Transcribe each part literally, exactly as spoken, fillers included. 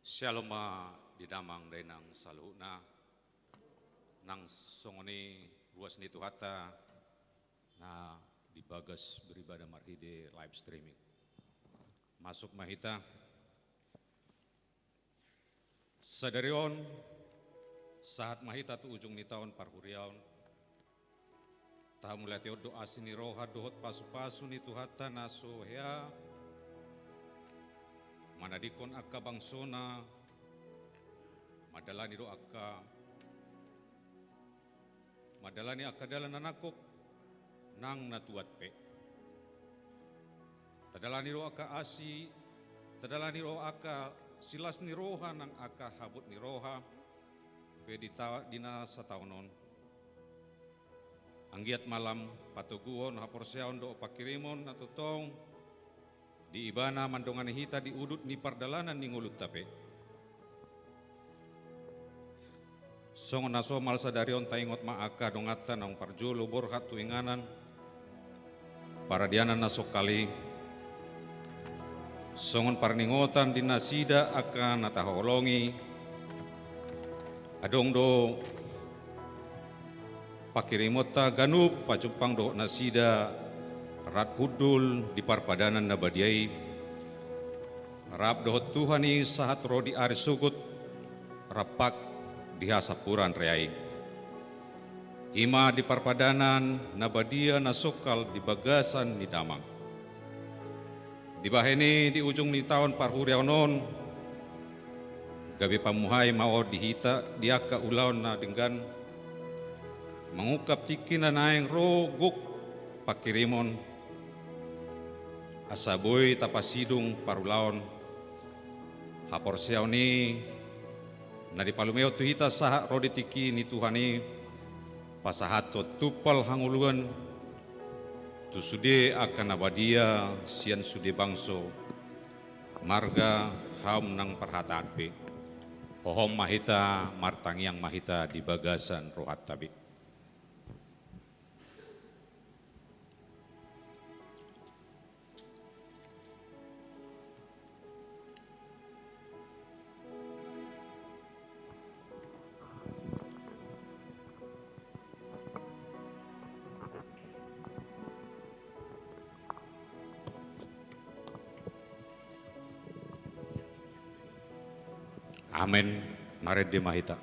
Syalom ma di damang dainang saluhutna, nang songon i ruas ni Tuhanta na di bagas beribadah marhite live streaming. Masuk ma hita. Sadari on, sahat ma hita tu ujung ni taon parhuriaon. Tahamauliatehon do asi ni roha dohot pasupasu ni Tuhanta na so hea, manadingkon angka bangsona, mandalani do angka mandalani angka dalan na nangkok nang na tuat pe. Tadalani do angka asi, tadalani do angka silas ni roha nang angka habot ni roha pe di ta-, di na sataon on. Anggiat ma lam patoguhon haporseaon dohot pangkirimon na tongtong di Ibana mandongani hita di udut ni pardalanan ni ngolunta pe. Songon na somal sadari on taingot ma angka donganta naung parjolo borhat tu inganan paradianan na songkal i. Songon parningotan di nasida angka na tahaholongi, adong do pangkirimonta ganup pajumpang dohot nasida rap hundul di parpadanan na badia i, rap dohot Tuhan i sahat ro di ari sogot, rap di hasampuran rea i. I ma di parpadanan na badia na songkal di bagasan ni damang. Dibahen i di ujung ni taon parhuriaon on, gabe pamuhai ma on di hita di angka ulaon na denggan, mangungkap tingki na naeng ro gok pangkirimon, asa boi tapasidung parulaon haporseaon i na dipalumehon tu hita sahat ro di tingki ni Tuhan i, pasahathon tumpal hangoluan tu sude angka na badia sian sude bangso, marga haum nang parhataan pe. Hohom ma hita, martangiang ma hita di bagasan rohanta be. Amen. Marende ma hita.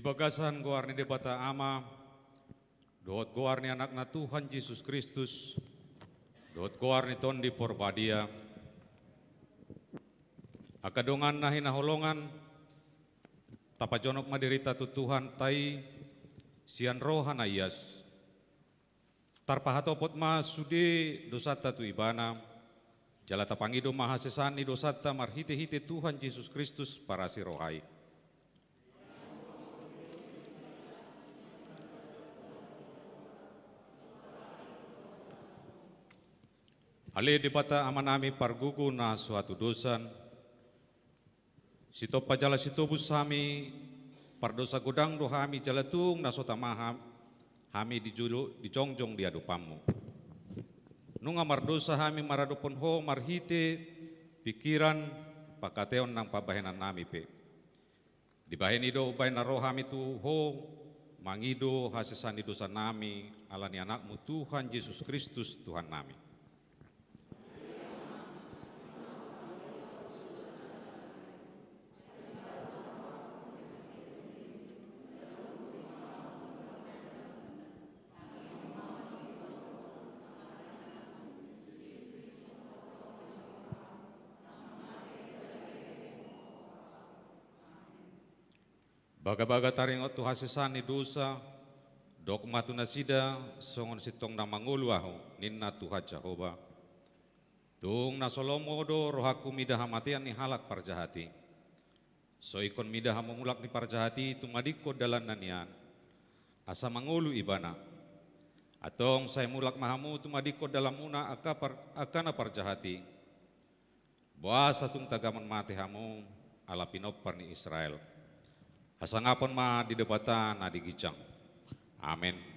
Bagasan goar ni Debata Ama, dohot goar ni Anakna Tuhan Jesus Kristus, dohot goar ni Tondi Porbadia, angka dongan na hinaholongan, tapajonok ma dirita tu Tuhanta i sian roha na ias. Tarpahatopot ma sude dosanta tu Ibana, jala tapangido ma hasesaan ni dosanta marhite-hite Tuhan Jesus Kristus parasi roha i. Ale Debata Amanami pargogo na so hatudosan, sitompa jala sitobus hami, pardosa godang do hami jala tung na so tama ha-, hami di jolo, di jongjong di adopanmu. Nunga mardosa hami maradophon Ho marhite pingkiran, pangkataion nang pambahenannami pe. Dibahen i do umbahen na ro hami tu Ho, mangido hasesaan ni dosanami, ala ni Anakmu Tuhan Jesus Kristus Tuhannami. Bagabaga taringot tu hasesaan ni dosa, dok ma tu nasida, songon sintong na mangolu ahu, ninna Tuhan Jahowa. Tung na so lomo do rohangku mida hamatean ni halak parjahat i. So ingkon mida hamu mulak ni parjahat i tumadingkon dalanna nian, asa mangolu ibana. Antong sai mulak ma hamu tumadingkon dalanmuna angka par-, angka na parjahat i. Boasa tung tagamon mate hamu, ala pinompar ni Israel. Hasangapon ma di Debata na di ginjang. Amen.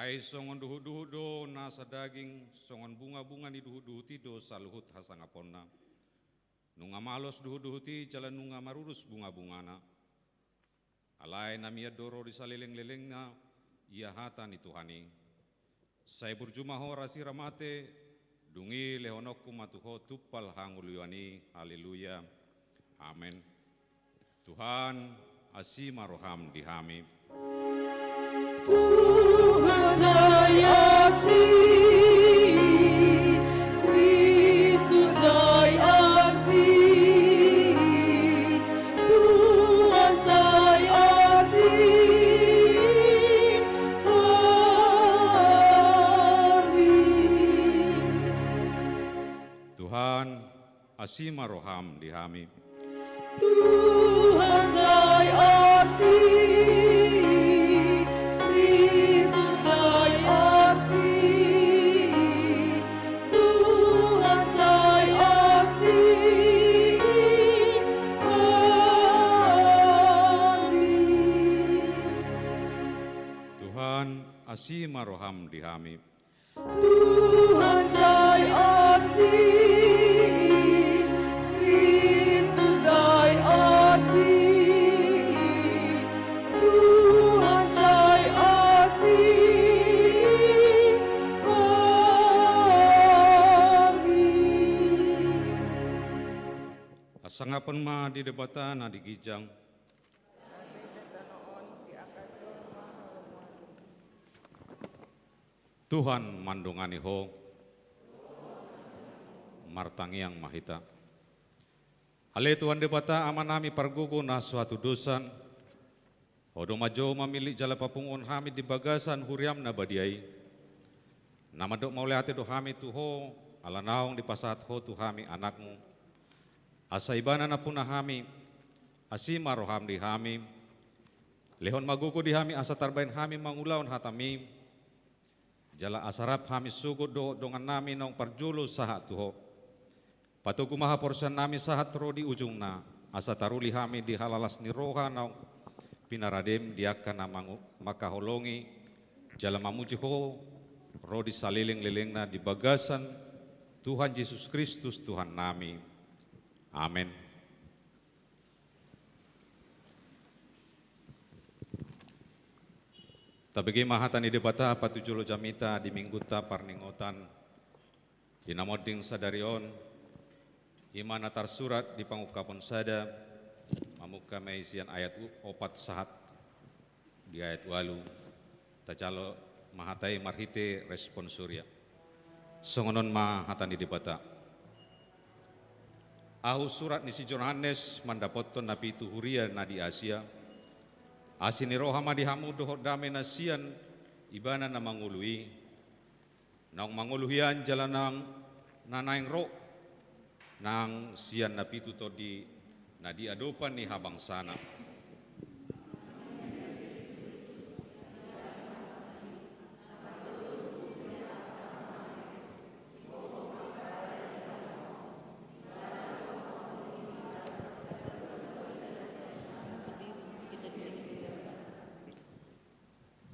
Ai songon duhut-duhut do nasa daging, songon bunga-bunga ni duhut-duhut i do saluhut hasangaponna. Nunga malos duhut-duhut i jala nunga marurus bunga-bungana. Alai na mian do ro di saleleng-lelengna, Ia hata ni Tuhan i. Sai burju ma ho rasirang mate, dung i lehononku ma tu ho tumpal hangoluan i. Haleluya. Amen. Tuhan, asi ma roham di hami. Tuhan sai asi, Kristus sai asi, Tuhan sai asi. Amin. Tuhan, asi ma roham di hami. Tuhan sai asi, Kristus sai asi, Tuhan sai asi. Amin. Tuhan, asi ma roham di hami. Tuhan sai asi, Kristus sai asi, Tuhan sai asi. Amin. Hasangapon ma di Debata na di ginjang. Tuhan mandongani ho. Martangiang ma hita. Ale Tuhan Debata, Amanami pargogo na so hatudosan, Ho do manjou mamillit jala papunguhon hami di bagasan huriam na badia i. Na mandok mauliate do hami tu Ho, ala naung dipasahat Ho tu hami Anakmu. Asa Ibana nampuna hami, asi ma roham di hami. Lehon ma gogo di hami asa tarbahen hami mangulahon hataMi. Jala asa rap hami sogot dohot dongannami naung parjolo sahat tu Ho. Patogu ma haporseaonnami sahat ro di ujungna, asa taruli hami di halalas ni roha naung pinaradeM di angka na mangu-, mangkaholongi, jala mamuji Ho ro di salelenglelengna di bagasan Tuhan Jesus Kristus Tuhannami. Amen. Tabege ma hata ni Debata patujolo jamita di Minggunta parningotan di na monding sadari on, i ma na tarsurat di Pangungkapon sada, mamungka ma i sian ayat u-, opat sahat di ayat ualu. Tajalo ma hata i marhite responsoria. Songon on ma hata ni Debata. Ahu surat ni si Johannes mandapothon na pitu huria na di Asia. Asi ni roha ma di hamu dohot dame na sian Ibana na mangolu i. Naung mangolu hian jala naung na naeng ro, nang sian na pitu tondi na di adopan ni habangsana.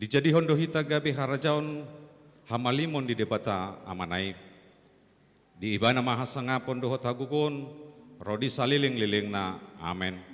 Dijadihon do hita gabe harajaon hamalimon di Debata Amana i. Di Ibana ma hasangapon dohot hagogoon ro di salelenglelengna. Amen.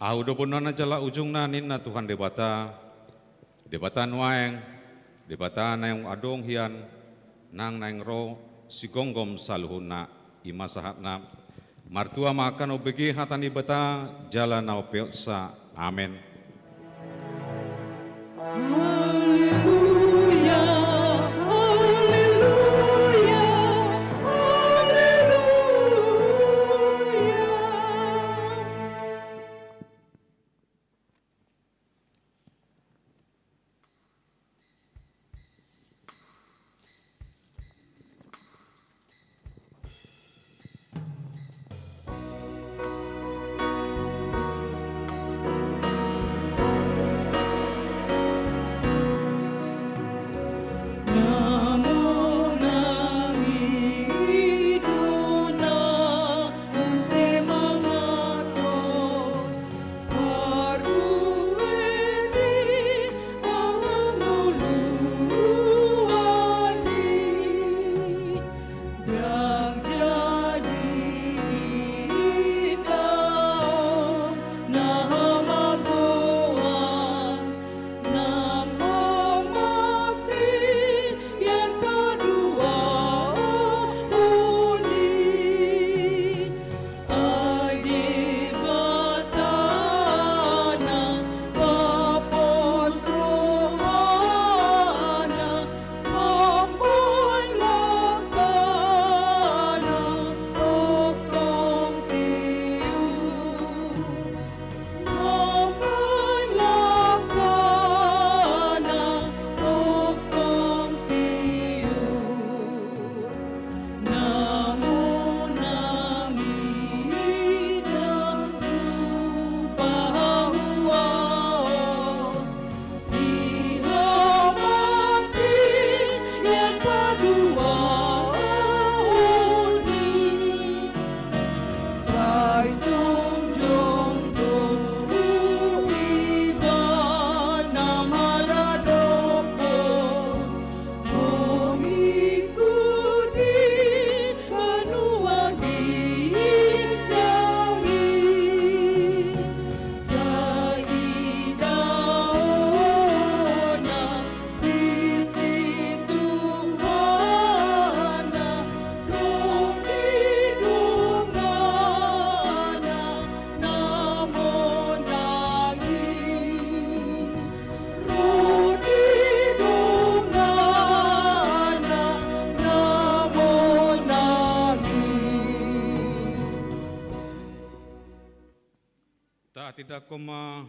Ahu do bonana jala ujungna, ninna Tuhan Debata, Debata nuaeng, Debata naung adong hian, nang naeng ro, sigomgom saluhutna. I ma sahatna. Martua ma angka na umbege hata ni Debata jala na umpeopsa. Amen. Haleluya, haleluya, haleluya.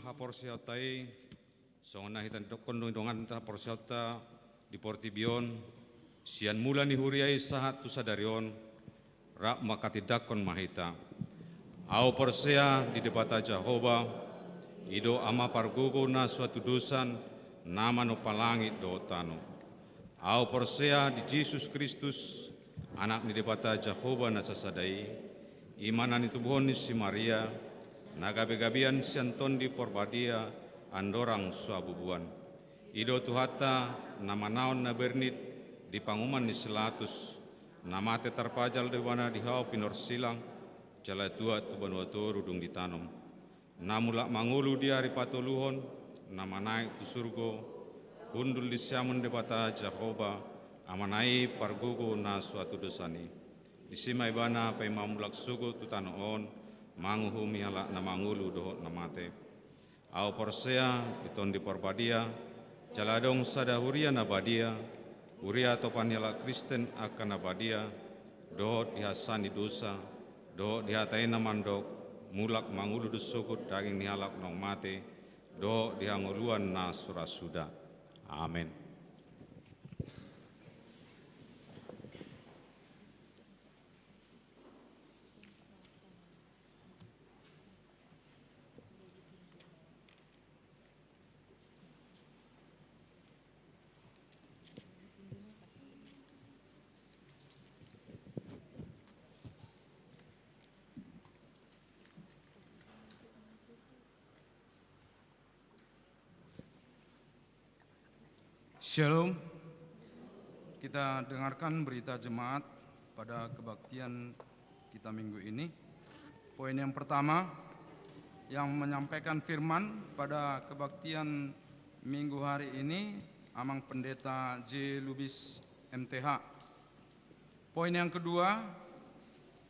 haporseaonta i, songon na hita nidokkon dongan haporseaonta di portibi on, sian mula ni huria i sahat tu sadari on, rap manghatindanghon ma hita. Ahu porsea di Debata Jahowa, i do Ama pargogo na so hatudosan, na manompa langit dohot tano. Ahu porsea di Jesus Kristus, Anak ni Debata Jahowa na sasada i, i ma na nitubuhon ni si Maria, na gabegabean sian Tondi Porbadia, andorang so habubuan. I do Tuhanta, na manaon na bernit di panguhuman ni si Latus, na mate tarpajal do ibana di hau pinorsilang, jala tuat tu banua toru dung ditanom. Na mulak mangolu di ari patoluhon, na manaek tu surgo, hundul di siamun Debata Jahowa, Amana i pargogo na so hatudosan i. Disi ma ibana paima mulak sogot tu tano on, manguhumi halak na mangolu dohot na mate. Ahu porsea di Tondi Porbadia, jala adong sada huria na badia, huria atopan ni halak Kristen angka na badia, dohot di hansa ni dosa, dohot di hata i na mandok, mulak mangolu do sogot daging ni halak naung mate, dohot di hangoluan na so ra suda. Amen. Shalom. Kita dengarkan berita jemaat pada kebaktian kita minggu ini. Poin yang pertama, yang menyampaikan firman pada kebaktian minggu hari ini, Amang Pendeta J Lubis, M T H. Poin yang kedua,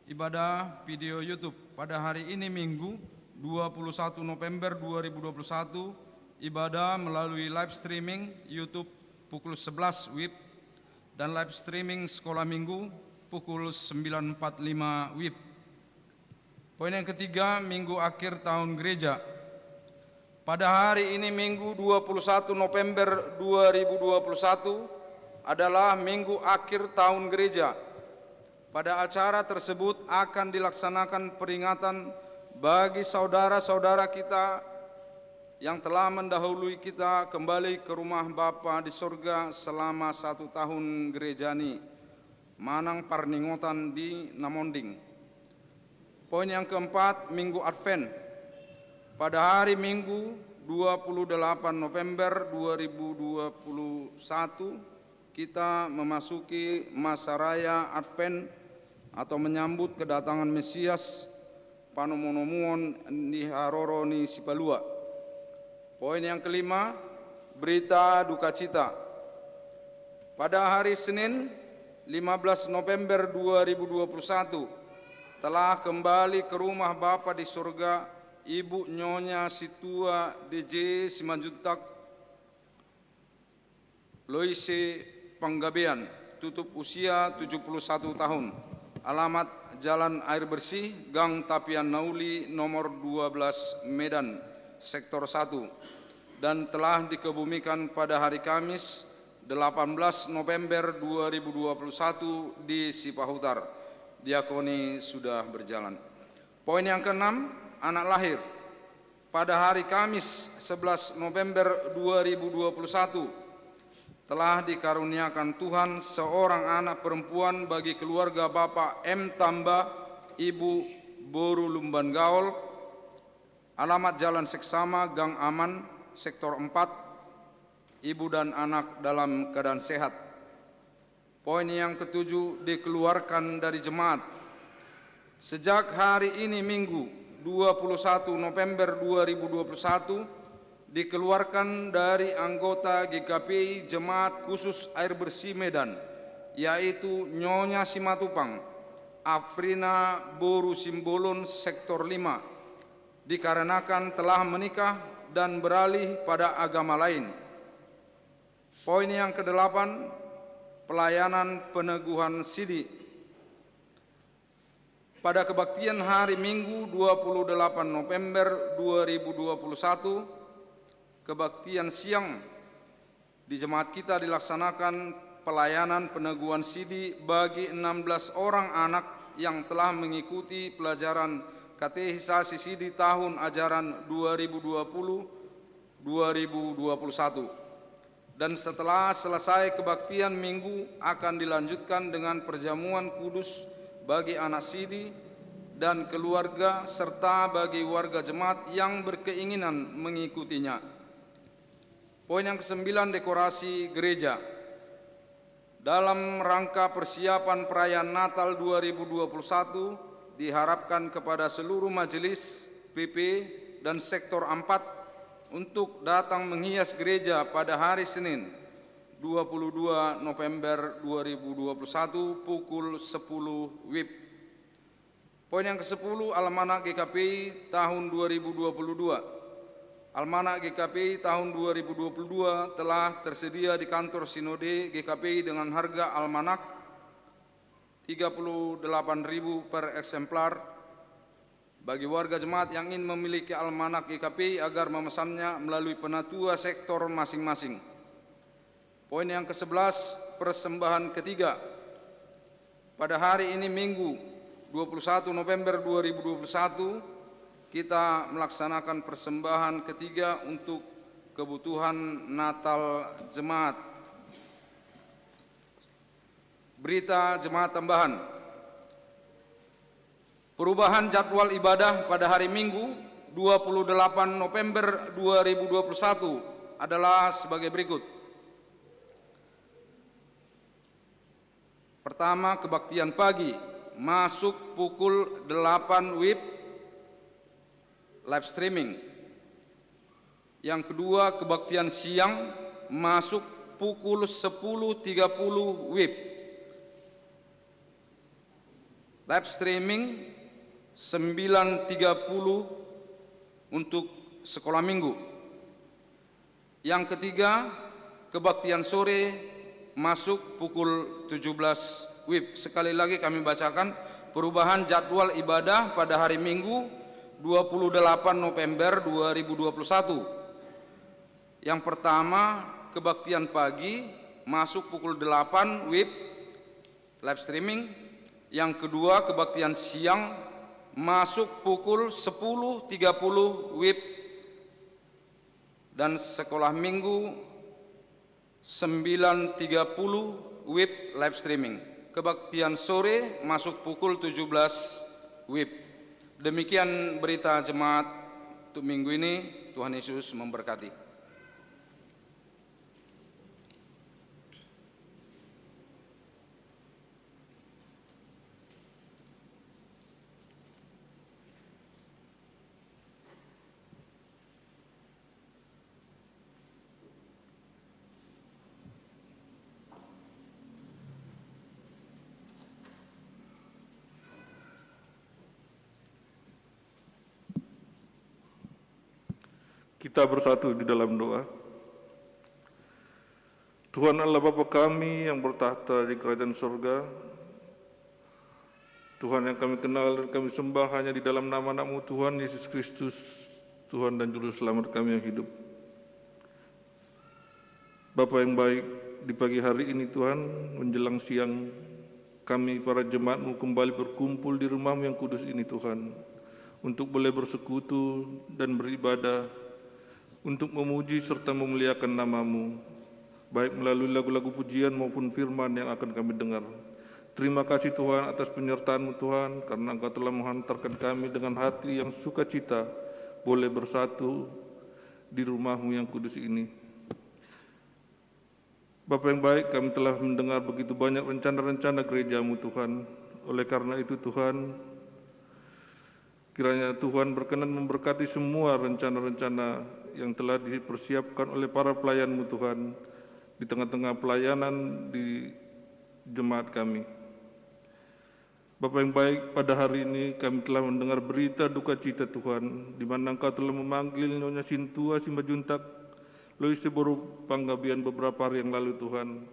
ibadah video YouTube pada hari ini Minggu, dua puluh satu November dua ribu dua puluh satu, ibadah melalui live streaming YouTube pukul sebelas wib dan live streaming Sekolah Minggu pukul sembilan empat lima wib. Poin yang ketiga, Minggu akhir tahun gereja. Pada hari ini, Minggu dua puluh satu November dua ribu dua puluh satu, adalah minggu akhir tahun gereja. Pada acara tersebut akan dilaksanakan peringatan bagi saudara-saudara kita yang telah mendahului kita kembali ke rumah Bapa di sorga selama satu tahun gereja ni manang parningotan di na monding. Poin yang keempat, Minggu Advent. Pada hari Minggu, dua puluh delapan November dua ribu dua puluh satu, kita memasuki masa raya Advent atau menyambut kedatangan Mesias, panomunomuon di haroro ni Sipalua. Poin yang kelima, berita duka cita. Pada hari Senin, lima belas November dua ribu dua puluh satu, telah kembali ke rumah Bapa di sorga Ibu Nyonya Situa D J Simanjuntak Loise Panggabean, tutup usia tujuh puluh satu tahun. Alamat Jalan Air Bersih, Gang Tapian Nauli, nomor dua belas, Medan, Sektor satu, dan telah dikebumikan pada hari Kamis, delapan belas November dua ribu dua puluh satu, di Sipahutar. Diakoni sudah berjalan. Poin yang keenam, anak lahir. Pada hari Kamis, sebelas November dua ribu dua puluh satu, telah dikaruniakan Tuhan seorang anak perempuan bagi keluarga Bapak M Tamba, Ibu Boru Lumban Gaol, alamat Jalan Seksama, Gang Aman, Sektor empat, ibu dan anak dalam keadaan sehat. Poin yang ketujuh, dikeluarkan dari jemaat. Sejak hari ini, Minggu, dua puluh satu November dua ribu dua puluh satu, dikeluarkan dari anggota G K P I Jemaat Khusus Air Bersih Medan, yaitu Nyonya Simatupang Afrina Boru Simbolon, Sektor lima, dikarenakan telah menikah dan beralih pada agama lain. Poin yang kedelapan, pelayanan peneguhan sidi. Pada kebaktian hari Minggu dua puluh delapan November dua ribu dua puluh satu, kebaktian siang di jemaat kita dilaksanakan pelayanan peneguhan sidi bagi enam belas orang anak yang telah mengikuti pelajaran katekisasi sidi tahun ajaran dua ribu dua puluh dua ribu dua puluh satu. Dan setelah selesai kebaktian Minggu, akan dilanjutkan dengan perjamuan kudus bagi anak sidi dan keluarga, serta bagi warga jemaat yang berkeinginan mengikutinya. Poin yang kesembilan, dekorasi gereja. Dalam rangka persiapan perayaan Natal dua ribu dua puluh satu, diharapkan kepada seluruh majelis, P P, dan sektor empat untuk datang menghias gereja pada hari Senin, dua puluh dua November dua ribu dua puluh satu, pukul sepuluh wib. Poin yang kesepuluh, Almanak G K P I tahun dua ribu dua puluh dua. Almanak G K P I tahun dua ribu dua puluh dua telah tersedia di kantor Sinode G K P I dengan harga almanak tiga puluh delapan ribu per eksemplar. Bagi warga jemaat yang ingin memiliki almanak G K P I agar memesannya melalui penatua sektor masing-masing. Poin yang kesebelas, persembahan ketiga. Pada hari ini, Minggu, dua puluh satu November dua ribu dua puluh satu, kita melaksanakan persembahan ketiga untuk kebutuhan Natal jemaat. Berita jemaat tambahan. Perubahan jadwal ibadah pada hari Minggu, dua puluh delapan November dua ribu dua puluh satu, adalah sebagai berikut. Pertama, kebaktian pagi masuk pukul delapan wib, live streaming. Yang kedua, kebaktian siang masuk pukul sepuluh tiga puluh wib. Live streaming sembilan tiga puluh untuk sekolah minggu. Yang ketiga, kebaktian sore masuk pukul tujuh belas wib. Sekali lagi kami bacakan, perubahan jadwal ibadah pada hari Minggu, dua puluh delapan November dua ribu dua puluh satu. Yang pertama, kebaktian pagi masuk pukul delapan wib, live streaming. Yang kedua, kebaktian siang masuk pukul sepuluh tiga puluh wib, dan sekolah minggu sembilan tiga puluh wib, live streaming. Kebaktian sore masuk pukul tujuh belas wib. Demikian berita jemaat untuk minggu ini. Tuhan Yesus memberkati. Kita bersatu di dalam doa. Tuhan Allah Bapa kami yang bertakhta di kerajaan sorga, Tuhan yang kami kenal dan kami sembah hanya di dalam nama Anak-Mu Tuhan Yesus Kristus, Tuhan dan Juru Selamat kami yang hidup. Bapa yang baik, di pagi hari ini Tuhan, menjelang siang, kami para jemaat-Mu kembali berkumpul di rumah-Mu yang kudus ini Tuhan, untuk boleh bersekutu dan beribadah, untuk memuji serta memuliakan nama-Mu, baik melalui lagu-lagu pujian maupun firman yang akan kami dengar. Terima kasih Tuhan atas penyertaan-Mu Tuhan, karena Engkau telah menghantarkan kami dengan hati yang sukacita, boleh bersatu di rumah-Mu yang kudus ini. Bapa yang baik, kami telah mendengar begitu banyak rencana-rencana gereja-Mu Tuhan. Oleh karena itu Tuhan, kiranya Tuhan berkenan memberkati semua rencana-rencana yang telah dipersiapkan oleh para pelayan-Mu Tuhan di tengah-tengah pelayanan di jemaat kami. Bapa yang baik, pada hari ini kami telah mendengar berita duka cita Tuhan, di mana Engkau telah memanggil Nyonya Sintua Simanjuntak Loise boru Panggabean beberapa hari yang lalu Tuhan.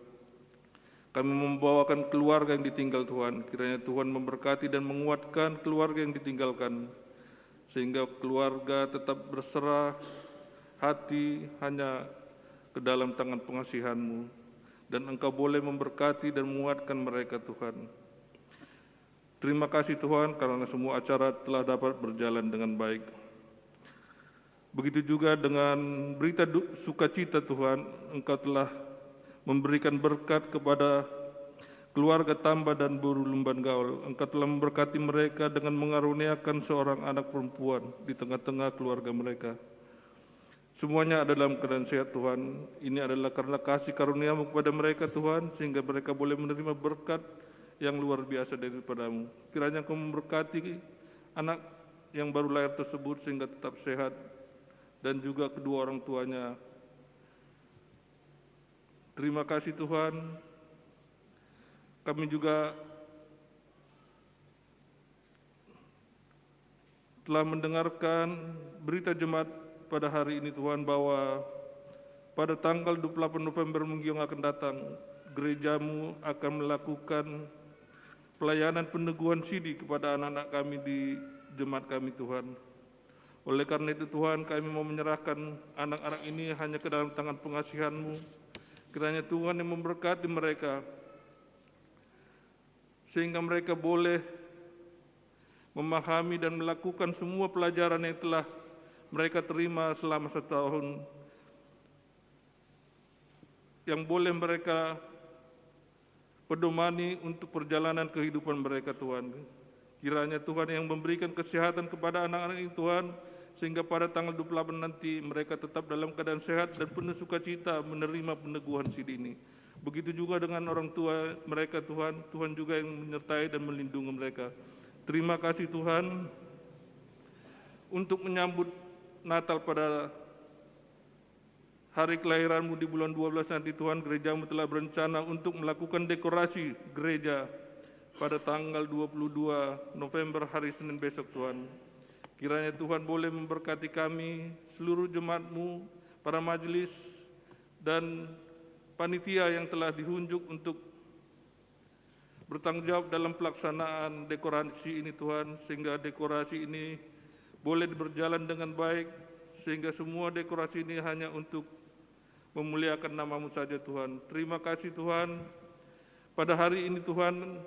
Kami membawakan keluarga yang ditinggal Tuhan. Kiranya Tuhan memberkati dan menguatkan keluarga yang ditinggalkan, sehingga keluarga tetap berserah hati hanya ke dalam tangan pengasihan-Mu, dan Engkau boleh memberkati dan menguatkan mereka, Tuhan. Terima kasih, Tuhan, karena semua acara telah dapat berjalan dengan baik. Begitu juga dengan berita du-, sukacita, Tuhan, Engkau telah memberikan berkat kepada keluarga Tamba dan Boru Lumban Gaol. Engkau telah memberkati mereka dengan mengaruniakan seorang anak perempuan di tengah-tengah keluarga mereka. Semuanya ada dalam keadaan sehat, Tuhan. Ini adalah karena kasih karunia-Mu kepada mereka, Tuhan, sehingga mereka boleh menerima berkat yang luar biasa daripada-Mu. Kiranya Engkau memberkati anak yang baru lahir tersebut sehingga tetap sehat, dan juga kedua orang tuanya. Terima kasih, Tuhan. Kami juga telah mendengarkan berita Jemaat pada hari ini, Tuhan, bahwa pada tanggal dua puluh delapan November minggu yang akan datang, gereja-Mu akan melakukan pelayanan peneguhan sidi kepada anak-anak kami di jemaat kami, Tuhan. Oleh karena itu, Tuhan, kami mau menyerahkan anak-anak ini hanya ke dalam tangan pengasihan-Mu. Kiranya Tuhan yang memberkati mereka, sehingga mereka boleh memahami dan melakukan semua pelajaran yang telah mereka terima selama setahun, yang boleh mereka pedomani untuk perjalanan kehidupan mereka, Tuhan. Kiranya Tuhan yang memberikan kesehatan kepada anak-anak ini, Tuhan, sehingga pada tanggal dua puluh delapan nanti mereka tetap dalam keadaan sehat dan penuh sukacita menerima peneguhan sidi ini. Begitu juga dengan orang tua mereka, Tuhan. Tuhan juga yang menyertai dan melindungi mereka. Terima kasih, Tuhan, untuk menyambut Natal pada hari kelahiran-Mu di bulan dua belas nanti, Tuhan, gereja-Mu telah berencana untuk melakukan dekorasi gereja pada tanggal dua puluh dua November, hari Senin besok, Tuhan. Kiranya Tuhan boleh memberkati kami, seluruh jemaat-Mu, para majelis, dan panitia yang telah diunjuk untuk bertanggung jawab dalam pelaksanaan dekorasi ini, Tuhan, sehingga dekorasi ini boleh berjalan dengan baik, sehingga semua dekorasi ini hanya untuk memuliakan nama-Mu saja, Tuhan. Terima kasih, Tuhan. Pada hari ini, Tuhan,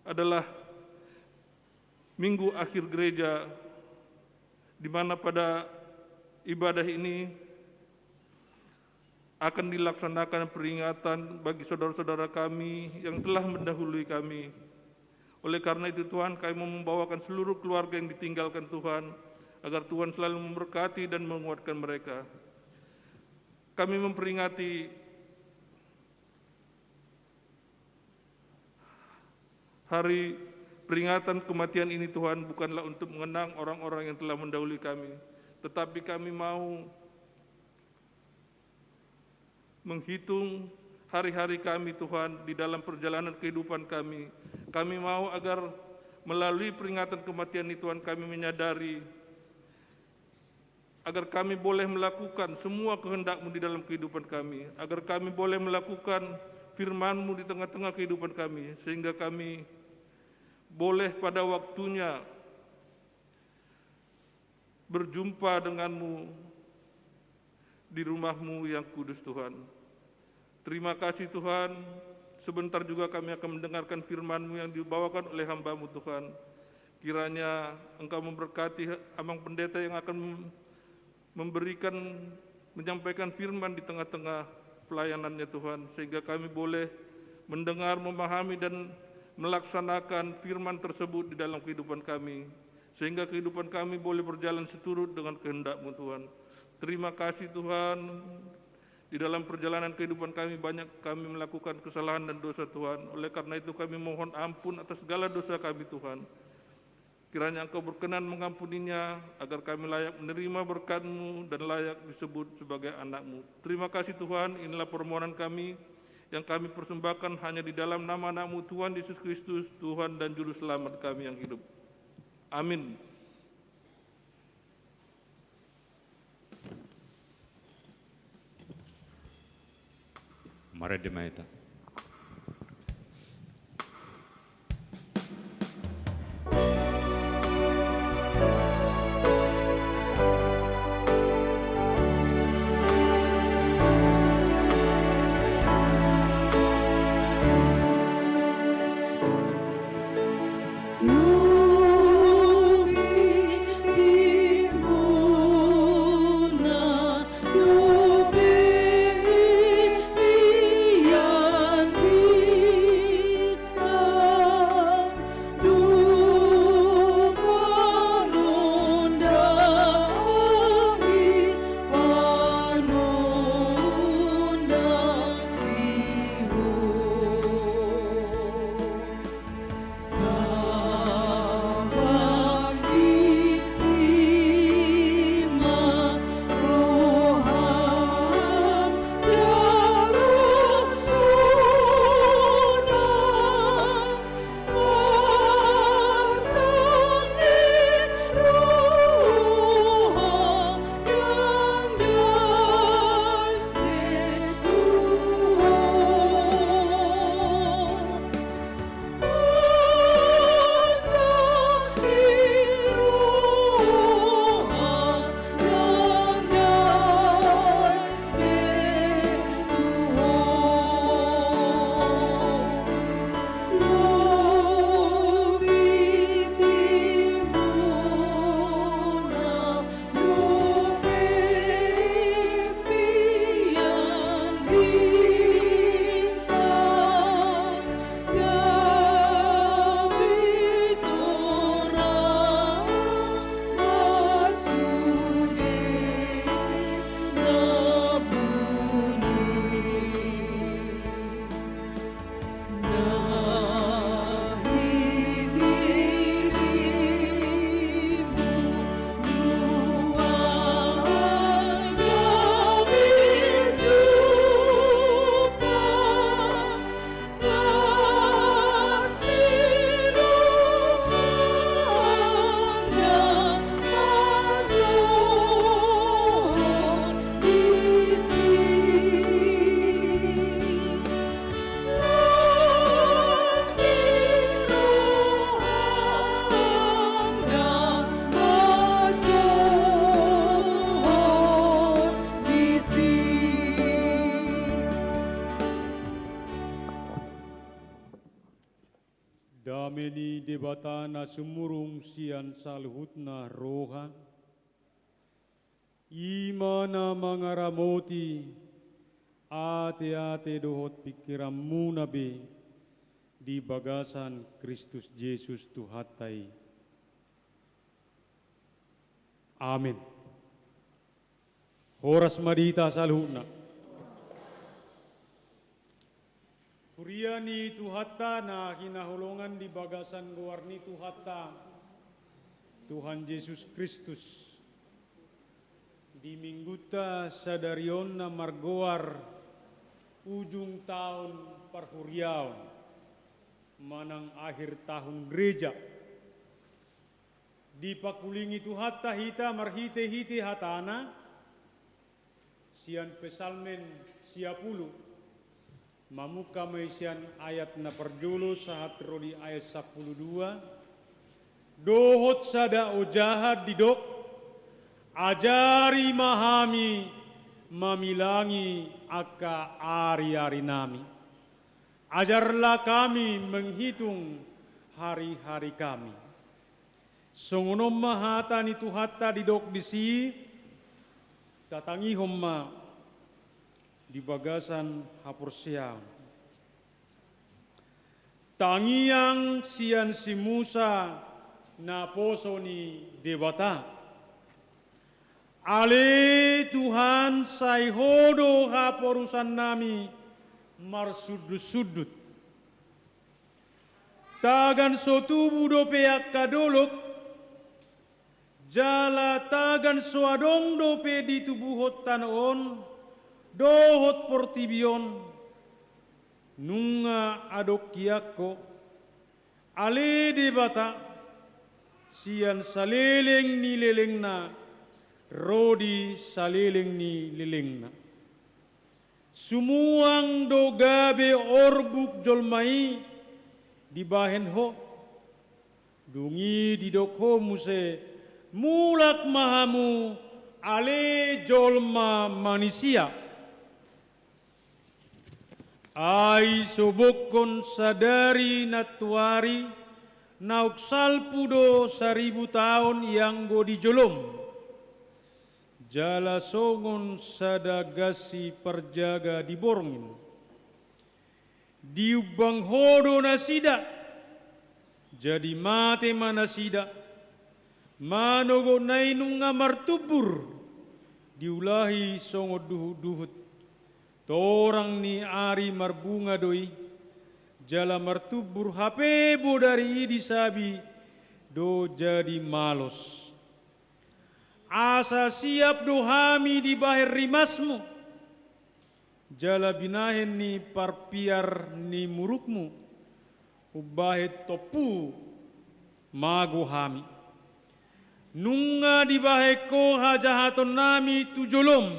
adalah minggu akhir gereja, di mana pada ibadah ini akan dilaksanakan peringatan bagi saudara-saudara kami yang telah mendahului kami. Oleh karena itu, Tuhan, kami mau membawakan seluruh keluarga yang ditinggalkan, Tuhan, agar Tuhan selalu memberkati dan menguatkan mereka. Kami memperingati hari peringatan kematian ini, Tuhan, bukanlah untuk mengenang orang-orang yang telah mendahului kami, tetapi kami mau menghitung hari-hari kami, Tuhan, di dalam perjalanan kehidupan kami. Kami mau agar melalui peringatan kematian ini, Tuhan, kami menyadari agar kami boleh melakukan semua kehendak-Mu di dalam kehidupan kami, agar kami boleh melakukan firman-Mu di tengah-tengah kehidupan kami, sehingga kami boleh pada waktunya berjumpa dengan-Mu di rumah-Mu yang kudus, Tuhan. Terima kasih, Tuhan. Sebentar juga kami akan mendengarkan firman-Mu yang dibawakan oleh hamba-Mu, Tuhan. Kiranya Engkau memberkati Amang Pendeta yang akan memberikan, menyampaikan firman di tengah-tengah pelayanannya, Tuhan, sehingga kami boleh mendengar, memahami, dan melaksanakan firman tersebut di dalam kehidupan kami, sehingga kehidupan kami boleh berjalan seturut dengan kehendak-Mu, Tuhan. Terima kasih, Tuhan. Di dalam perjalanan kehidupan kami, banyak kami melakukan kesalahan dan dosa, Tuhan. Oleh karena itu, kami mohon ampun atas segala dosa kami, Tuhan. Kiranya Engkau berkenan mengampuninya, agar kami layak menerima berkat-Mu dan layak disebut sebagai anak-Mu. Terima kasih, Tuhan, inilah permohonan kami yang kami persembahkan hanya di dalam nama Anak-Mu, Tuhan Yesus Kristus, Tuhan dan Juru Selamat kami yang hidup. Amin. Marende ma hita. Dame ni Debata na sumurung sian saluhutna roha, i ma na mangaramoti ateate dohot pingkiranmuna be di bagasan Kristus Jesus Tuhanta i. Amen. Horas ma di hita saluhutna. Huria ni Tuhanta na hinaholongan di bagasan goar ni Tuhanta, Tuhan Jesus Kristus. Di minggunta sadari on na margoar ujung taon parhuriaon manang akhir tahun gereja, dipangkulingi Tuhanta hita marhitehite hatana, sian Psalmen sia pulu, mamungka ma i sian ayat na parjolo sahat ro di ayat sampulu dua, dohot sada ojahan didok, ajari ma hami mamilangi angka ariarinami. Ajarlah kami menghitung hari-hari kami. Songon on ma hata ni Tuhanta didok disi, tatangihon ma di bagasan haporseaon. Tangiang sian si Musa naposo ni Debata. Ale Tuhan, sai Ho do haporusannami marsundut-sundut. Tagan so tubu dope angka dolok, jala tagan so adong dope ditubuhon tano on dohot portibi on, nunga adong hian Ho, ale Debata, sian saleleng ni lelengna ro di saleleng ni lelengna. Sumuang do gabe orbuk jolma i dibahen Ho. Dung i didok Ho muse, mulak ma hamu, ale jolma manisia. Ai sobokhon sadari nantuari naung salpu do saribu taon i anggo di jolom. Jala songon sada gansi parjaga di borngin. Diumbang Ho do nasida, jadi mate ma nasida. Manogotna i nunga martumbur, diulahi songon duhut-duhut. Torang ni ari marbunga do i, jala martumbur hape bodari i disabi do jadi malos. Asa siap do hami dibahen rimasmu, jala binahen ni parpiar ni murukmu, umbahen tompu mago hami. Nunga dibahen Ho hajahatonnami tu jolom,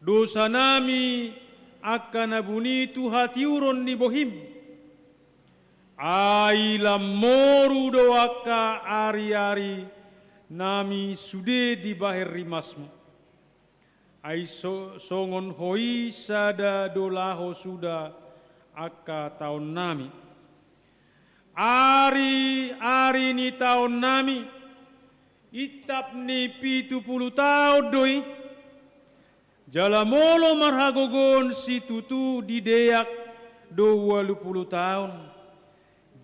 dosanami angka na buni tu hatiuron ni bohim. Ai lam moru do angka ariarinami sude dibahen rimasmu. Ai so-, songon Ho i sada do laho suda angka taonnami. Ari-ari ni taonnami, intap ni pitu pulu taon do i. Jala molo marhagogoon situtu dideak do ualu pulu taon.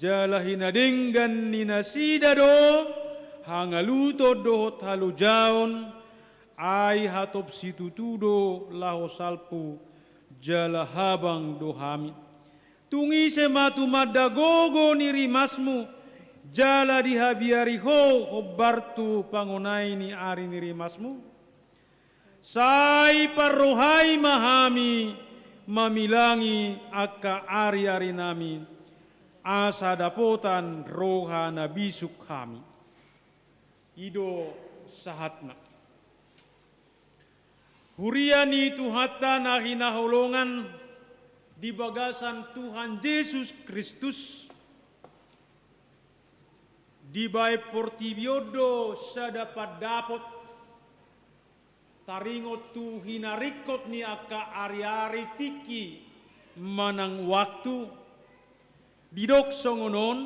Jala hinadenggan ni nasida do hangaluton dohot halojaon, ai hatop situtu do laho salpu, jala habang do hami. Tung ise ma tumanda gogo ni rimasmu, jala dihabiari Ho hombar tu pangonai ni ari ni rimasmu? Sai parrohai ma hami mamilangi angka ariarinami, asa dapotan roha na bisuk hami. I do sahatna. Huria ni Tuhanta na hinaholongan di bagasan Tuhan Jesus Kristus, dibahen portibi on do sada pandapot, taringot tu hinaringkot ni angka ariari, tingki manang waktu, Didok songon on,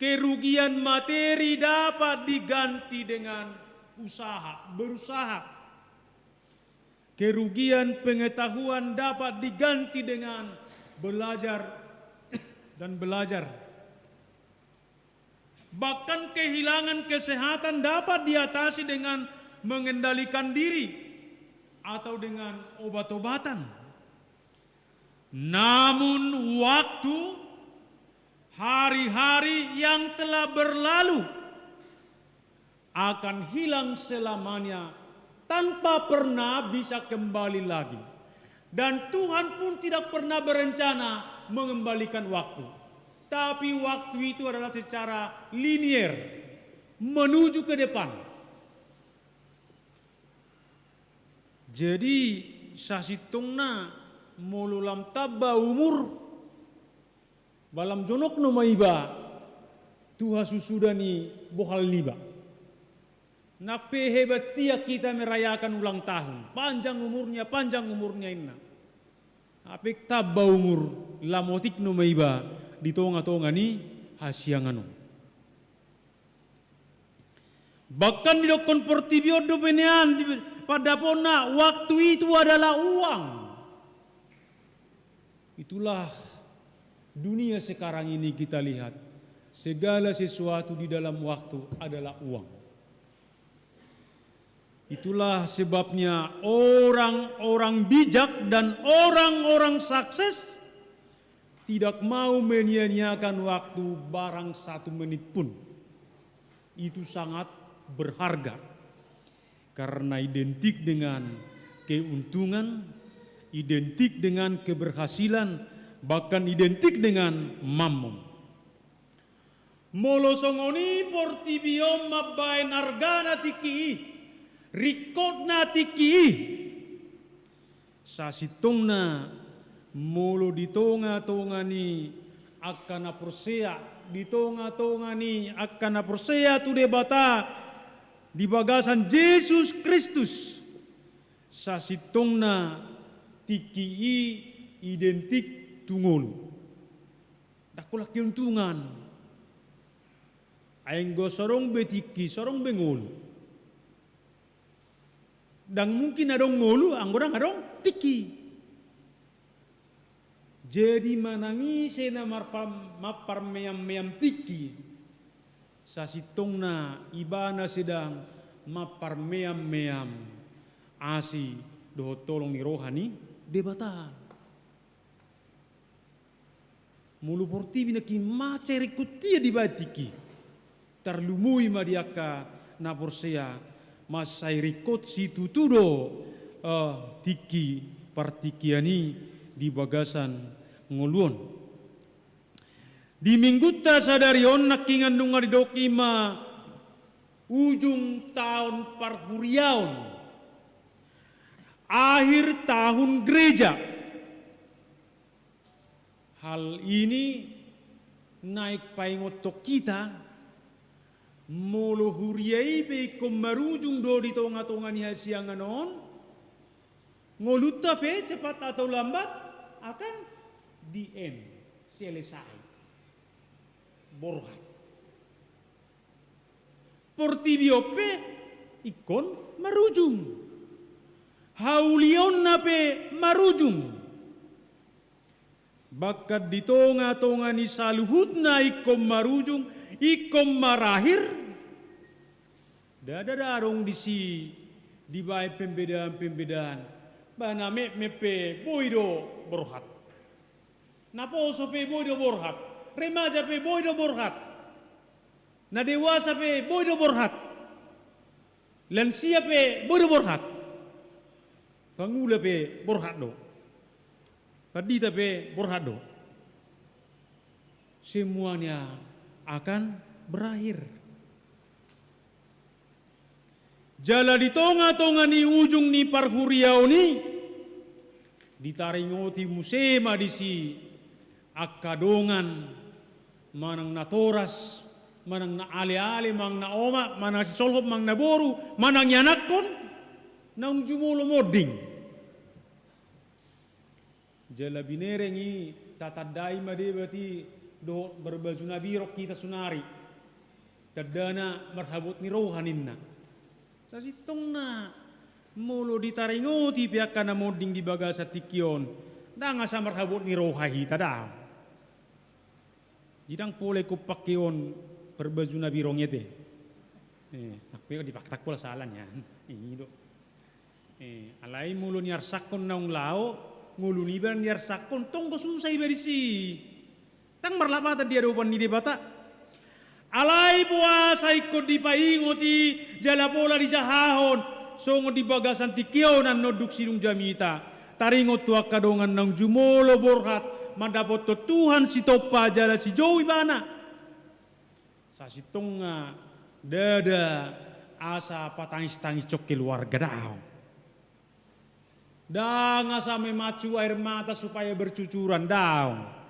kerugian materi dapat diganti dengan usaha, berusaha. Kerugian pengetahuan dapat diganti dengan belajar dan belajar. Bahkan kehilangan kesehatan dapat diatasi dengan mengendalikan diri atau dengan obat-obatan. Namun waktu, hari-hari yang telah berlalu akan hilang selamanya tanpa pernah bisa kembali lagi. Dan Tuhan pun tidak pernah berencana mengembalikan waktu. Tapi waktu itu adalah secara linier menuju ke depan. Jadi, sasintongna molo lam tamba umur, ba lam jonok nama iba tu hasusuda ni bohal niba. Nang pe hebat tiang hita merayakan ulang tahun, panjang umurnya, panjang umurnya inna. Hape tamba umur, lam otik nama iba di tonga-tonga ni hasiangan on. Bahkan didokkon portibi on dope nian di pandaponna, waktu itu adalah uang. Itulah dunia sekarang ini kita lihat. Segala sesuatu di dalam waktu adalah uang. Itulah sebabnya orang-orang bijak dan orang-orang sukses tidak mau menyia-nyiakan waktu barang satu menit pun. Itu sangat berharga. Karena identik dengan keuntungan, identik dengan keberhasilan, bahkan identik dengan mammon. Molo songon i portibi on mambaen argana tingki i, ringkotna tingki i, sasintongna molo di tonga-tonga ni angka na porsea, di tonga-tonga ni angka na porsea tu Debata di bagasan Jesus Kristus, sasintongna tingki i identik tu ngolu. Ndang holan keuntungan. Ai anggo so adong be tingki, so adong be ngolu. Ndang mungkin adong ngolu anggo ndang adong tingki. Jadi manang ise na marpa-, mamparmeam-meam tingki, sasintongna ibana sedang mamparmeam-meam asi dohot holong ni roha ni Debata. Molo portibi nangkin mansai ringkot ia dibaen tingki, tarlumobi ma di angka na porsea, mansai ringkot situtu do, eh, tingki partingkian i di bagasan ngolu on. Di minggunta sadari on nangkin nunga didok i ma ujung taon parhuriaon, akhir tahun gereja. Hal ini naeng paingothon hita, molo huria i pe ingkon marujung do di tonga-tonga ni hasiangan on, ngolunta pe cepat atau lambat akan di end, selesai. Borhat. Portibi on pe ingkon marujung. Haulionna pe marujung. Bahkan di tonga-tonga ni saluhutna ingkon marujung, ingkon marakhir. Ndada adong disi dibaen pembedaan-pembedaan. Ba na metmet pe boi do borhat. Na poso pe boi do borhat. Remaja pe boi do borhat. Na dewasa pe boi do borhat. Lansia pe boi do borhat. Pangula pe borhat do. Pandita pe borhat do. Semuanya akan berakhir. Jala di tonga-tonga ni ujung ni parhuriaon i, ditaringoti muse ma disi angka dongan, manang natoras, manang na aleale, manang na omak, manang sisolhot, manang naboru, manang ianakhon, naung jumolo monding. Jala binereng i Tatandai ma deba i dohot marbaju na birong hita saonari. Tandana marhabot ni roha ninna. Sasintongna molo ditaringoti pe angka na monding di bagasan tingki on, ndang asa marhabot ni roha hita, daong. Jadi ndang pola ingkon pangkeon parbaju na birong i ate. Eh, nang pe dipaktak pola sala nian. I do. Eh, alai molo niarsangkon naung laho, ngolu niba niarsangkon, tong do susa iba disi. Ndang marlapatan di adopan ni Debata. Alai boasa ingkon dipaingot i jala pola dijahahon songon di bagasan tingki on annon dung sidung jamita? Taringot tu angka dongan naung jumolo borhat mandapothon Tuhan sitompa jala sijou ibana. Sasintongna ndada asa patangisangkon keluarga, daong. Ndang asa memacu air mata supaya bercucuran, daong.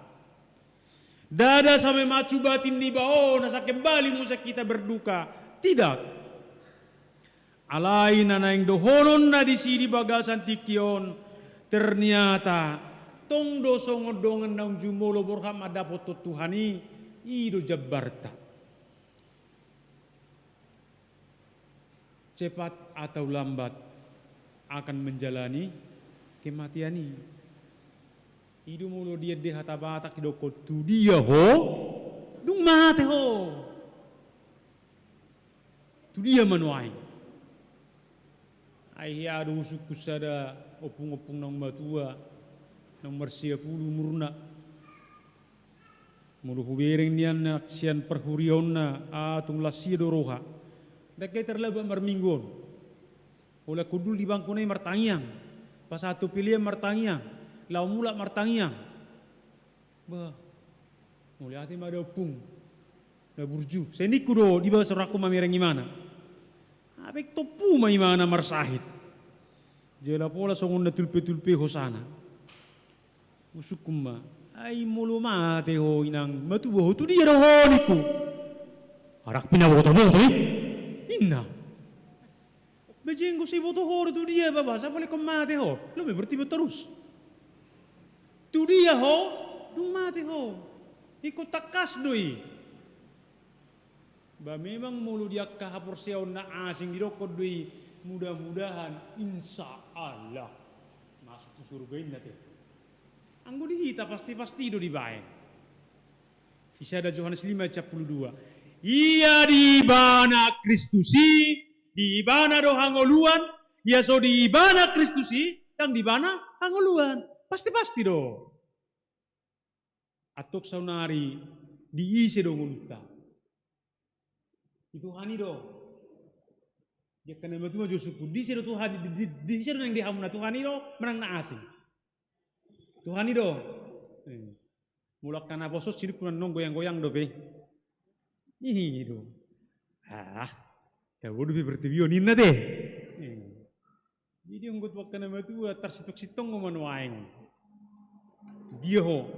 Ndada asa memacu batin niba on asa kembali muse hita berduka. Tidak. Alai na naeng dohononna disi di bagasan tingki on, ternyata tong do songon dongan naung jumolo borhat mandapothon Tuhan i, i do jambarta. Cepat atau lambat akan menjalani kematian i. I do molo diende hata Batak didokkon, tu dia ho, dung mate ho. Tu dia ma nuaeng? Ai hea do husungkun sada ompung-ompung naung matua, naung marsia pulu umurna. Molo hubereng nian na sian parhuriaonna, ah, tung las ia do roha. Ndang hea terlambat marminggu on. Holan hundul di bangkuna i martangiang. Pasahat tu pelean martangiang. Laho mulak martangiang. Bah, mauliate ma da ompung na burju. Sai ningku do di bagasan rohangku mamereng imana. Baen tompu ma imana marsahit. Jala pola songon na tulpe-tulpe hosana. Husungkun ma, ai molo mate ho inang, matua ho, tu dia do ho ningku? Arang pinaboto-boto i, ninna. Ba jenggo sai boto ho do tu dia, ba boasa pola ingkon mate ho? Lo me berarti boto torus. Tu dia ho, dung mate ho. Ingkon tangkas do i. Ba memang molo di angka haporseaon na asing didokkon do i, mudah-mudahan, insya Allah, masuk tu surga inna te. Anggo di hita pasti-pasti do dibaen. Di sada Johannes lima ayat sampulu dua. Ia di ibana Kristus i, di ibana do hangoluan, ia so di ibana Kristus i, ndang di ibana hangoluan. Pasti-pasti do. Antong saonari di ise do ngolunta? Di Tuhan i do. Di angka na matua jo husungkun, di ise do Tuhan i, di, di, di ise do naeng di hamuna, Tuhan i do manang na asing? Tuhan i do. Eh. Molo angka naposo sinungkun annon goyang-goyang dope. I do. Ah, tabo dope pertibi on ninna te. Eh. Jadi anggo tu angka na matua tarsintong-sintong ho ma nuaeng. Tu dia ho?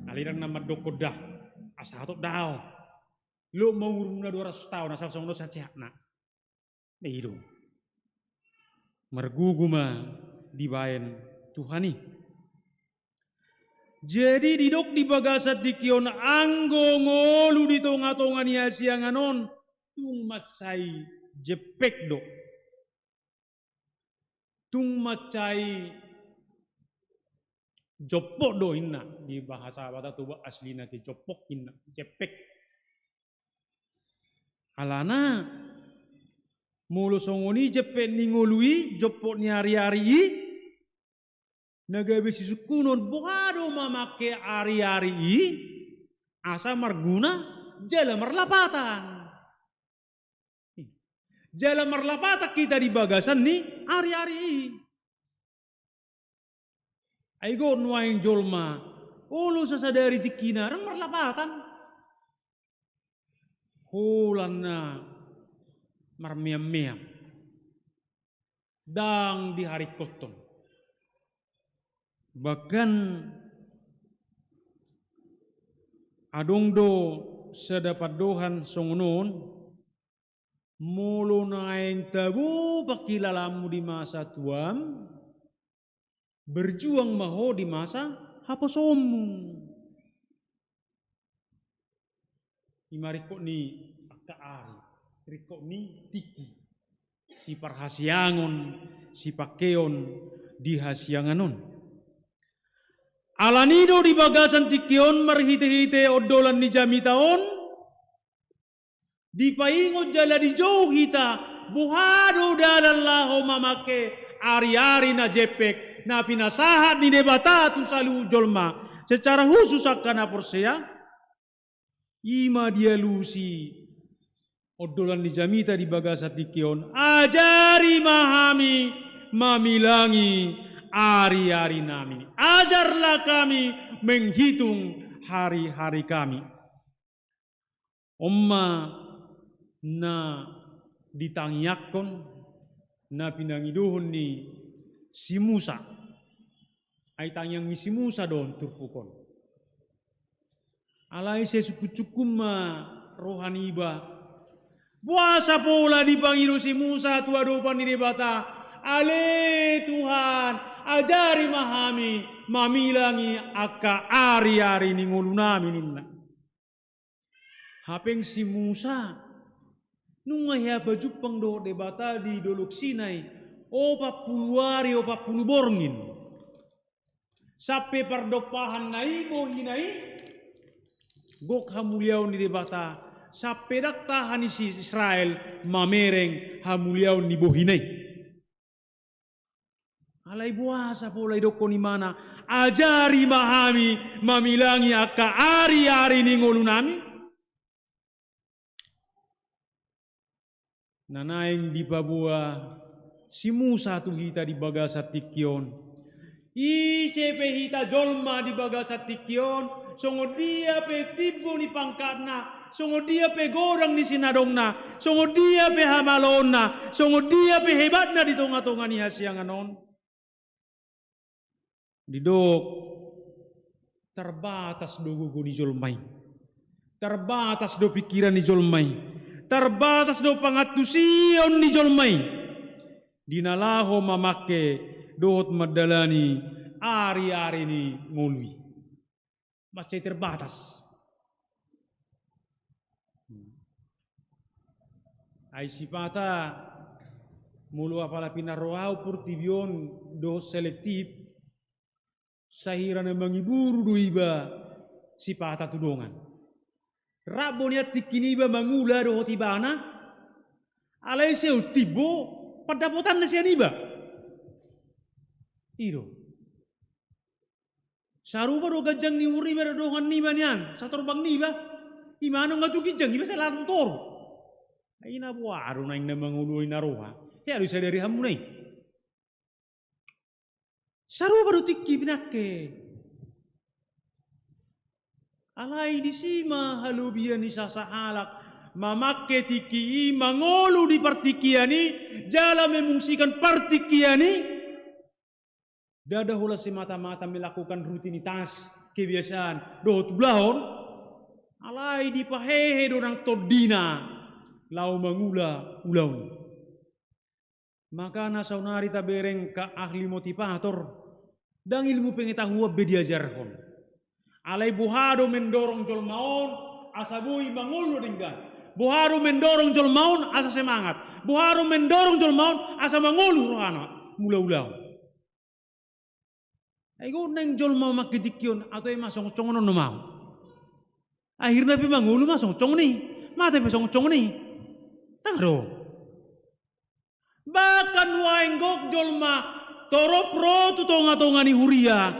Alai ndang na mandokkon da. Asa hatop da ho. Loas ma umurmuna dua ratus taon asal songon on sahat-sahatna. Nah, i do. Margogo ma dibaen Tuhan i. Jadi didok di bagasan tingki on, anggo ngolu di tonga-tonga ni hasiangan on, tung mansai jempek do. Tung mansai jompok do inna, di bahasa Batak Toba aslina te jompok inna, jempek. Alana, molo songon i jempek ni ngolu i, jompok ni ari-ari i, na gabe sisungkunon, boha do mamangke ari-ari i asa marguna jala marlapatan. Jala marlapatan hita di bagasan ni ari-ari i. Ai got nuaeng jolma, olo sasadari tingkina ndang marlapatan. Holan na marmeam-meam. Ndang diharingkothon. Bahkan adong do sada pandohan songon on, molo naeng tabo pangkilalaanmu di masa tuam, berjuang ma ho di masa haposoonmu. I ma ringkot ni angka ari, ringkot ni tingki, siparhasiangon, sipangkeon di hasiangan on. Alani do di bagasan tingki on marhitehite ondolan ni jamita on, dipaingot jala dijou hita, boha do dalan laho mamangke ariari na jempek, na pinasahat ni Debata tu saluhut jolma, secara khusus angka na porsea. I ma dialusi ondolan ni jamita di bagasan tingki on, ajari ma hami mamilangi ariarinami. Ajarlah kami menghitung hari-hari kami. On ma na ditangiangkon, na pinangidohon ni si Musa. Ai tangiang ni si Musa do on turpuk on. Alai sai sungkun-sungkun ma roha niba. Boasa pola dipangido si Musa tu adopan ni Debata, ale Tuhan, ajari ma hami mamilangi angka ariari ni ngolunami, ninna. Hape si Musa, nunga hea pajumpang dohot Debata di Dolok Sinai, opat pulu ari, opat pulu borngin. Sampe pardompahanna i, bohina i, gok hamuliaon ni Debata, sampe ndang tahan si Israel mamereng hamuliaon ni bohina i. Alai boasa pola didokkon ibana, ajari ma hami mamilangi angka ariari ni ngolunami? Na naeng dipaboa si Musa tu hita di bagasan tingki on. Ise pe hita jolma di bagasan tingki on, songon dia pe timbo ni pangkatna, songon dia pe godang ni sinadongna, songon dia pe hamaloonna, songon dia pe hebatna di tonga-tonga ni hasiangan on. Didok, terbatas do gogo ni jolma i. Terbatas do pingkiran ni jolma i. Terbatas do pangantusion ni jolma i di na laho mamangke dohot mandalani ariari ni ngolu i. Mansai terbatas. Ai sipata, molo apala pinarrohahon portibi on dohot selektif, sahira na mangiburu do iba sipata tu dongan. Rap do nian tingki niba mangula dohot ibana, alai sai on timbo pandapotanna sian iba. I do. Sarupa do ganjang ni umur niba dohot dongan niba nian, satorbang niba. I ma nunga tu ginjang iba sai laho tu toru. Ai na boha do naeng na mangolu i na roha? Hea do disadari hamuna i. Sarupa do tingki pinangke. Alai disi ma halobian ni sasahalak mamangke tingki i, mangolu di partingkian i, jala memungsikan partingkian i. Ndada holan semata-mata melakukan rutinitas, kebiasaan dohot ulaon, alai dipahehe do nang tondina laho mangula ulaon. Makana saonari tabereng angka ahli motivator, ndang ilmu pengetahuan be diajarhon. Alai boha do mendorong jolma on asa boi mangolu denggan? Boha do mendorong jolma on asa semangat? Boha do mendorong jolma on asa mangolu rohana mula ulaon? Ai gok naeng jolma mamangke tingki on, atau ima songon-songon on do mau. Akhirna pe mangolu ma songon-songon i, mate pe songon-songon i. Ndang do. Bahkan nuaeng gok jolma torop ro tu tonga-tonga ni huria,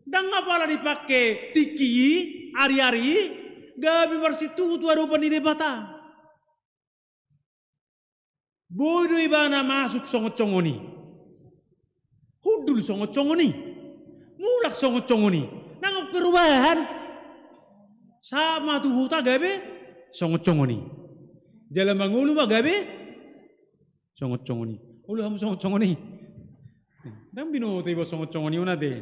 ndang apala dipangke tingki i, ari-ari i, gabe marsintuhu tu adopan ni Debata. Boi do ibana masuk songon-songon i, hundul songon-songon i, mulak songon-songon i, ndang adong perubahan. Sahat ma tu huta gabe songon-songon i, jala mangolu ma gabe songon-songon i. Olo hamu songon-songon i. Ndang binoto iba songon-songon i on ate.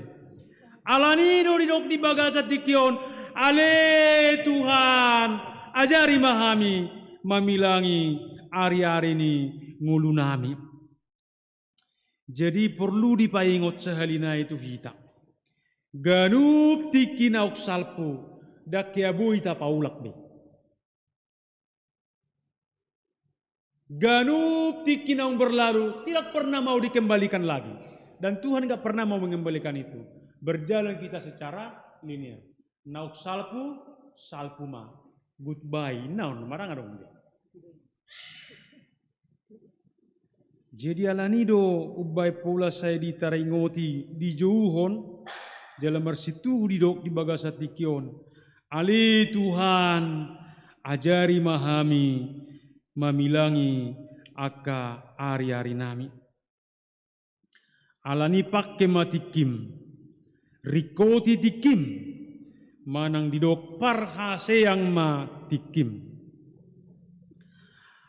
Alani do didok di bagasan tingki on, ale Tuhan, ajari ma hami mamilangi ari-ari ni ngolunami. Jadi porlu dipaingot sahali nai tu hita. Ganup tingki naung salpu, ndang hea boi tapaulak be. Ganup tingki naung berlalu, tidak pernah mau dikembalikan lagi. Dan Tuhan nggak pernah mau mengembalikan itu. Berjalan kita secara linear. Naung salpu, salpu ma. Goodbye. Naon, marang adong dia. Jadi alani do umbaen pola sai ditaringoti, dijouhon, jala marsituhu didok di bagasan tingki on. Ale Tuhan, ajari ma hami mamilangi angka ari-ari nami. Alani pangke ma tingkim, ringkoti tingkim, manang didok parhaseang ma tingkim.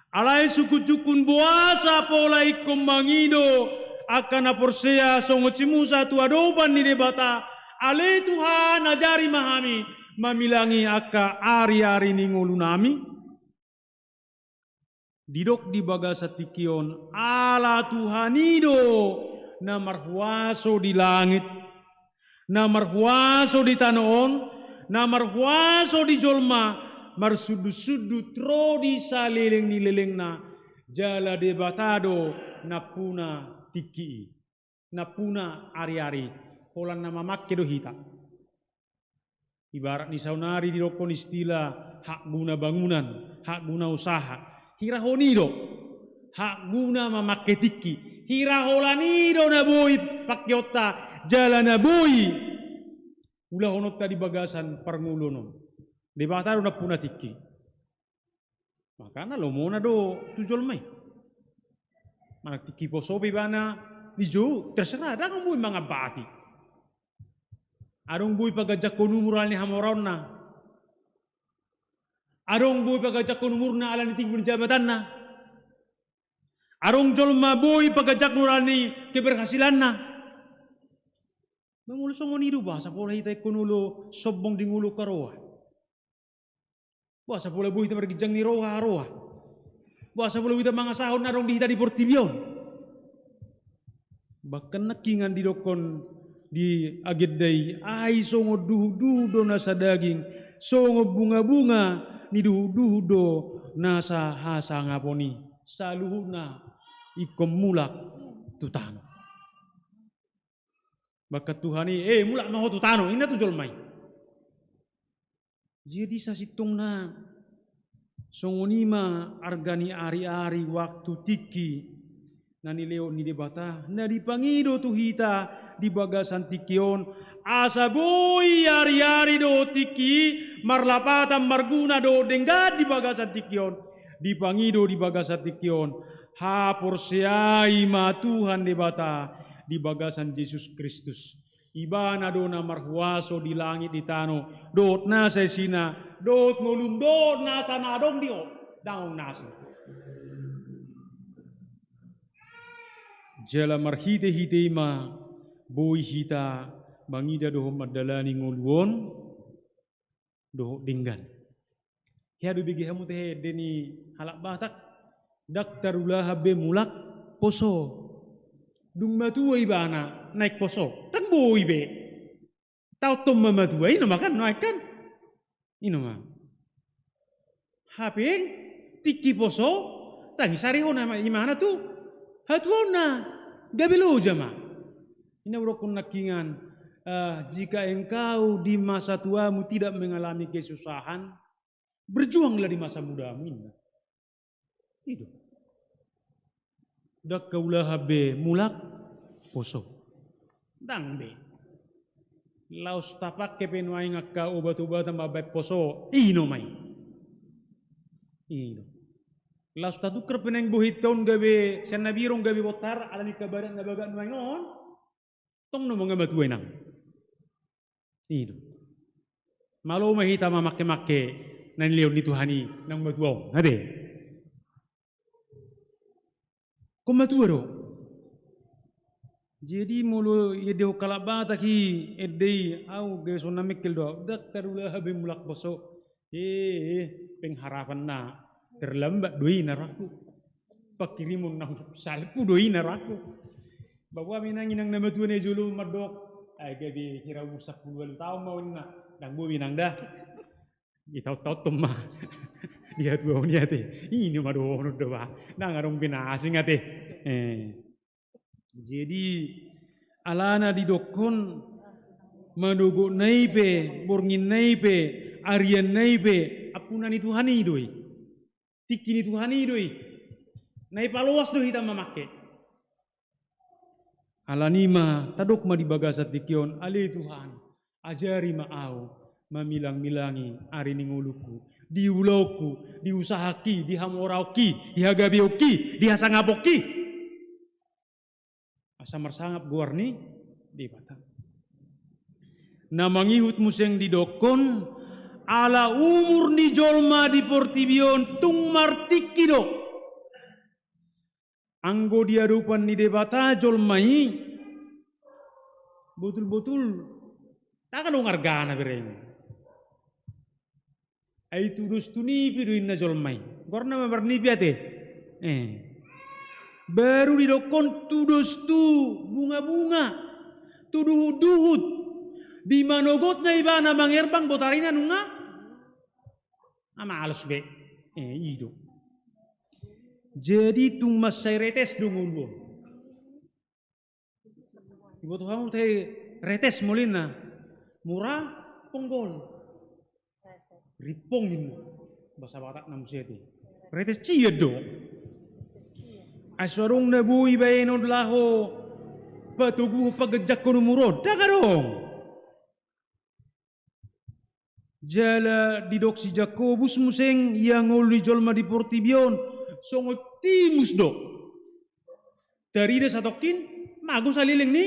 Alai sungkun-sungkun boasa pola ingkon mangido angka na porsea songon si Musa tu adopan ni Debata, ale Tuhan, ajari ma hami mamilangi angka ari-ari ni ngolunami. Didok di bagasan tingki on, ala Tuhan i do na marhuaso di langit, na marhuaso di tano on, na marhuaso di jolma, marsundut-sundut ro di saleleng ni lelengna, jala Debata do nampuna tingki i, nampuna ari-ari, holan na mamangke do hita. Ibarat ni saonari didokkon istilah hak guna bangunan, hak guna usaha. Hira hon i do, hak guna mamangke tingki. Hira holan i do na boi pangkeonta, jala na boi ulahononta di bagasan parngoluon on. Debata do nampuna tingki. Makana lomona do tu jolma i. Manang tingki poso pe ibana dijou, terserah, ndang boi mangambati. Adong boi paganjangkon umur ala ni hamoraonna. Adong boi paganjangkon umurna ala ni tinggi ni jabatanna. Adong jolma boi paganjangkon umur ala ni keberhasilanna. Molo songon i do, boasa pola hita ingkon olo sombong di ngolu angka roha? Boasa pola boi hita marginjang ni roha, roha? Boasa pola boi hita mangasahon na adong di hita di portibi on? Bahkan nangkiningan didokkon di agenda i, ai songon duhut-duhut do nasa daging, songon bunga-bunga ni duhut-duhut do nasa hasangapon i. Saluhutna ingkon mulak tu tano. Bahkan Tuhan i, eh, mulak ma ho tu tano, inna tu jolma i. Jadi sasintongna songon i ma arga ni ari-ari, waktu, tingki na nilehon ni Debata, na dipangido tu hita di bagasan tingki on, asa boi ari-ari dohot tingki marlapatan marguna dohot denggan di bagasan tingki on, dipangido di bagasan tingki on, haporseai ma Tuhan Debata di bagasan Jesus Kristus. Ibana do na marhuaso di langit di tano, dohot nasa isina, dohot ngolum, dohot nasa na adong di ho, ndang adong nasa. Jala marhite-hite i ma boi hita mangida dohot mandalani ngolu on dohot denggan. Hea do ibege hamu tahe ende ni halak Batak, ndang tarulahan be mulak poso. Dung matua ibana naeng poso, ndang boi be. Taonhon ma matua, i nama kan, nuaeng kan? I nama. Hape tingki poso, ndang isarihon ma ibana tu hatuaonna, gabe loja ma. I na hudokkon nangkiningan, eh, jika engkau di masa tuamu tidak mengalami kesusahan, berjuanglah di masa mudamu, inna. I do. Ndang haulahan be mulak poso. Ndang be. Laos tapangke pe nuaeng angka obat-obatan mambahen poso, i nama i. I do. Laos tatungkar pe nuaeng bohinta on gabe sian na birong gabe bontar, ala ni angka badan na bagak nuaeng on. Tong nama nga matua inang. I do. Malo ma hita mamangke-mangke na nilehon ni Tuhan i naung matua on, ate? Ingkon matua do. Jadi molo iendehon halak Batak i ende i, au gabe songon na mengkel do au, ndang tarulahan be mulak poso. Eh, eh, pengharapan na terlambat do i na rohangku. Pangkirimon na salpu do i na rohangku. Bahwa memang inang na matua na i jolo mandok, Ai gabe hira umur sampulu ualu taon ma ninna. Ndang boi be inang da. Ditaon-taon ma. Di hatuaon i ate. Ini ma dohonon do bah. Ndang adong be na asing ate. Eh. Jadi alana didokkon manogotna i pe, bornginna i pe, arianna i pe, ampuna ni Tuhan i do i. Tingki ni Tuhan i do i. Na ipaloas do hita mamangke. Alani i ma tadok ma di bagasan tingki on, ale Tuhan, ajari ma au mamilang-milangi ari ni ngolungku, di ulaonku, di usahangki, di hamoraonki, di hagabeonki, di hasangaponki. Asa marsangap goar ni Debata. Na mangihut muse didokkon, ala umur ni jolma di portibi on tung martingki do. Anggo di adopan ni Debata jolma i, botul-botul, ndang adong argana bereng. Ai tudos tu nipi do inna jolma i. Goarna ma marnipi ate. Eh. Baru didokkon tudos tu bunga-bunga, tu duhut-duhut. Di manogotna ibana mangerbang botarina nunga na malos be. Eh, i do. Jadi tung mansai retes do ngolu on. Iboto hamu tahe retes molo inna. Mura ponggol. Rimpong inna. Bahasa Batak na muse ate. Retes cian do. Ai so adong na boi baenon laho patoguhon pangganjanghon umur on. Ndang adong. Jala didok si Jakobus muse, ia ngolu ni jolma di portibi on songon timus do. Tarida satongkin, mago saleleng ni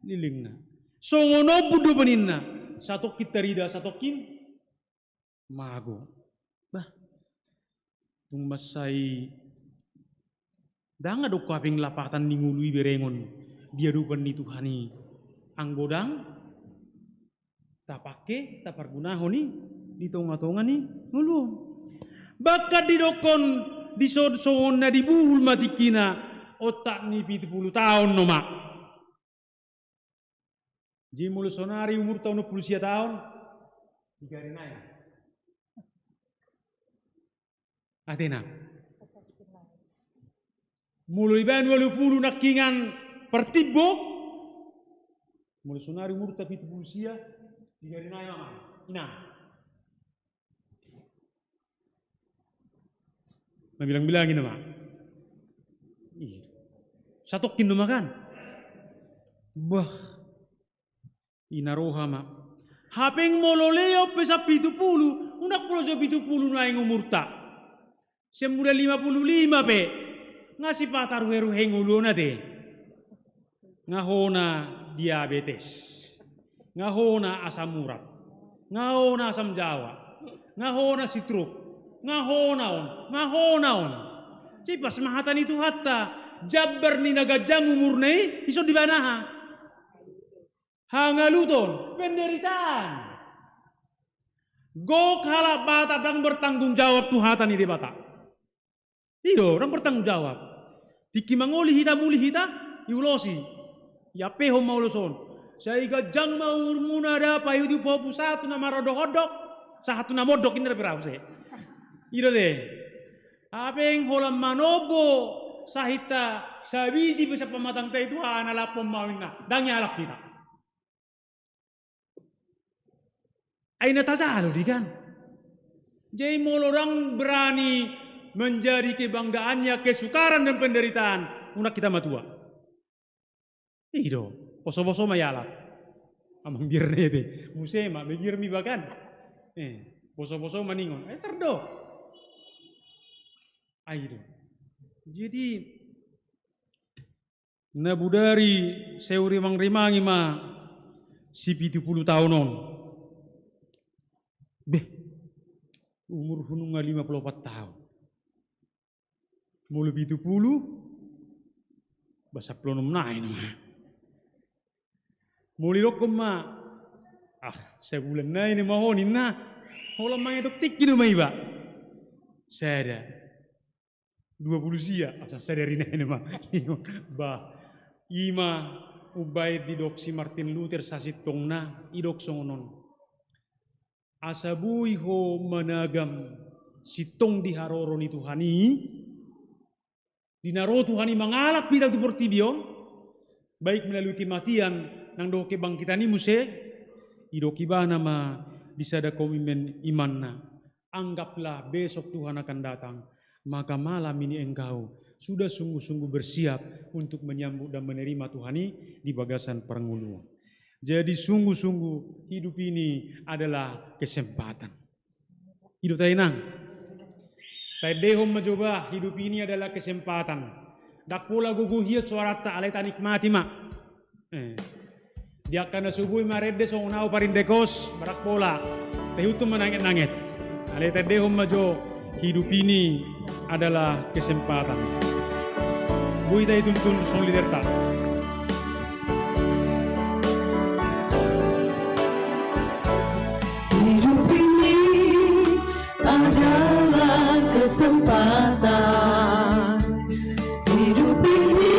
lelengna. Songon ombun do paninna, satongkin tarida, satongkin mago. Bah, tung mansai ndang adong hapeng lapatan ni ngolu i berengon di adopan ni Tuhan i. Anggo ndang tapangke, tapargunahon i di tonga-tonga ni ngolu on. Bahkan didokkon di son songon na dibuhul ma tingkina, ontak ni pitu pulu taon nama. Jadi molo sonari umurta onom pulu sia taon, tiga hari nai. Atina. Molo ibaen ualu pulu nangkiningan partimbo, molo sonari umurta pitu pulu sia, tiga hari nai ma. Inang. Mabilang-bilangi nama. Ih. Satongkin nama kan? Bah. Ina roha ma. Hapeng molo leon pe sampitu pulu, unang molo jo pitu pulu naeng umurta. Sian mula lima pulu lima pe, nga sipata ruhe-ruhe ngolu on ate. Nga hona diabetes. Nga hona asam urat. Nga hona asam jawa. Nga hona sitruk. Nga hona on. Nga hona on. Sipas ma hata ni Tuhanta, jambar ni na ganjang umurna i, ison dibaen aha? Hangaluton, penderitaan. Gok halak Batak ndang bertanggung jawab tu hata ni Debata. I do, ndang bertanggung jawab. Tingki mangoli hita, muli hita, iulosi. Iampehon ma ulos on. Sai ganjang ma umurmuna da, paihut-ihut pahompu sahat tu na marondok-ondok, sahat tu na mondok inna da pe ra muse. I do te. Hapeng holan manombo sahinta sabiji pe sian pamatangta i tu aha na lampon ma ninna. Ndang ialap hita. Ai na tajalo do i kan. Jadi molo ndang berani menjadi kebanggaannya kesukaran dan penderitaan, unang hita matua. I do, poso-poso ma ialap. Amang biar nete, muse ma, biar mi bagan. Eh, poso-poso ma ningon. Eh, tar do. Ai do. Jadi, na bodari sai hurimang-rimangi ma si pitu pulu taon on. Beh, umurhu nunga lima pulu opat taon. Molo pitu pulu, bah sampulu onom nai nama. Molo didokkon ma, ah, sabulan nai nama ho ninna. Holan mangetok tingki nama iba. Sada. Dua pulu sia, asa sadari nai nama. Bah, ima Umbaen didok si Martin Luther sasintongna, didok songon on. Asa boi ho managam sintong di haroro ni Tuhan i, di na ro Tuhan i mangalap hita tu portibi on, baik melalui kematian nang dohot kebangkitan i muse, didok ibana ma di sada komitmen imanna. Anggaplah besok Tuhan akan datang, maka malam ini engkau sudah sungguh-sungguh bersiap untuk menyambut dan menerima Tuhan i di bagasan parngoluon. Jadi sungguh-sungguh hidup ini adalah kesempatan. Hidup ta inang. Taendehon ma jo bah, hidup ini adalah kesempatan. Ndang pola gogo hian suaranta, alai tanikmati ma. Eh. Di angka na so boi marende songon ahu parindekos, ndang pola. Taihutton ma nanget-nanget. Alai taendehon ma jo, hidup ini adalah kesempatan. Boi taituntun songon liderta. Hidup ini adalah kesempatan. Hidup ini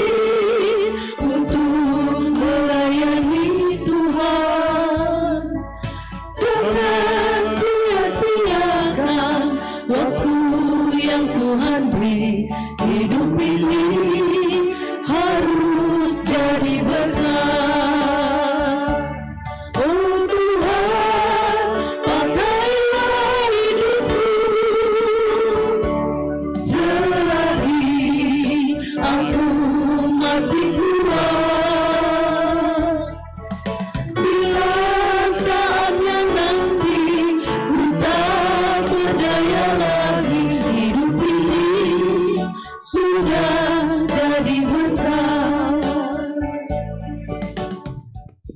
untuk melayani Tuhan. Jangan sia-siakan waktu yang Tuhan beri. Hidup ini harus jadi berkat. Oh Tuhan, pakailah hidupku selagi aku masih kuat. Bila saatnya nanti ku tak berdaya lagi, hidup ini sudah jadi berkat.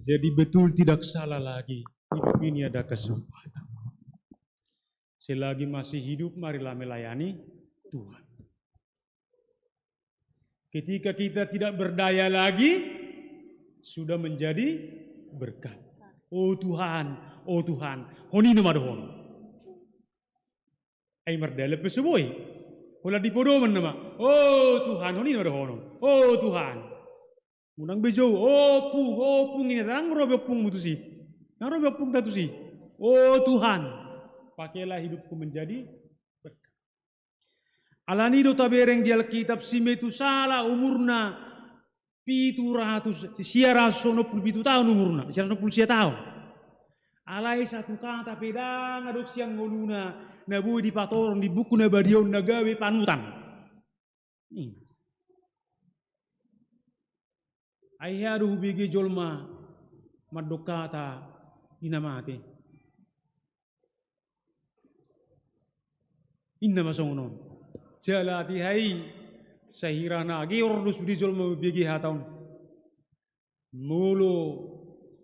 Jadi betul tidak salah lagi, hidup ini ada kesempatan. Selagi masih hidup, marilah melayani Tuhan. Ketika kita tidak berdaya lagi, sudah menjadi berkat. Oh Tuhan, oh Tuhan, hon i nama dohonon. Ai mardalan pe so boi. Holan di podoman nama. Oh Tuhan, hon i nama dohonon. Oh Tuhan. Unang be jou, ompung, ompung, ini ndang ro be ompungmu tusi. Ndang ro be ompungta tusi. Oh Tuhan, pakailah hidupku menjadi berkat. Alani do tabereng di Alkitab, si Metusala umurna pitu ratus, sia ratus onom pulu pitu taon umurna, sia ratus onom pulu sia taon. Alai satu kata pe ndang adong sian ngoluna na boi dipatorang di buku na badia on na gabe panutan. Ai hea do hubege jolma mandok hata di na mate. Inna ma songon on. Jala hatiha i, sahira na geor do sude jolma mambege hata on. Molo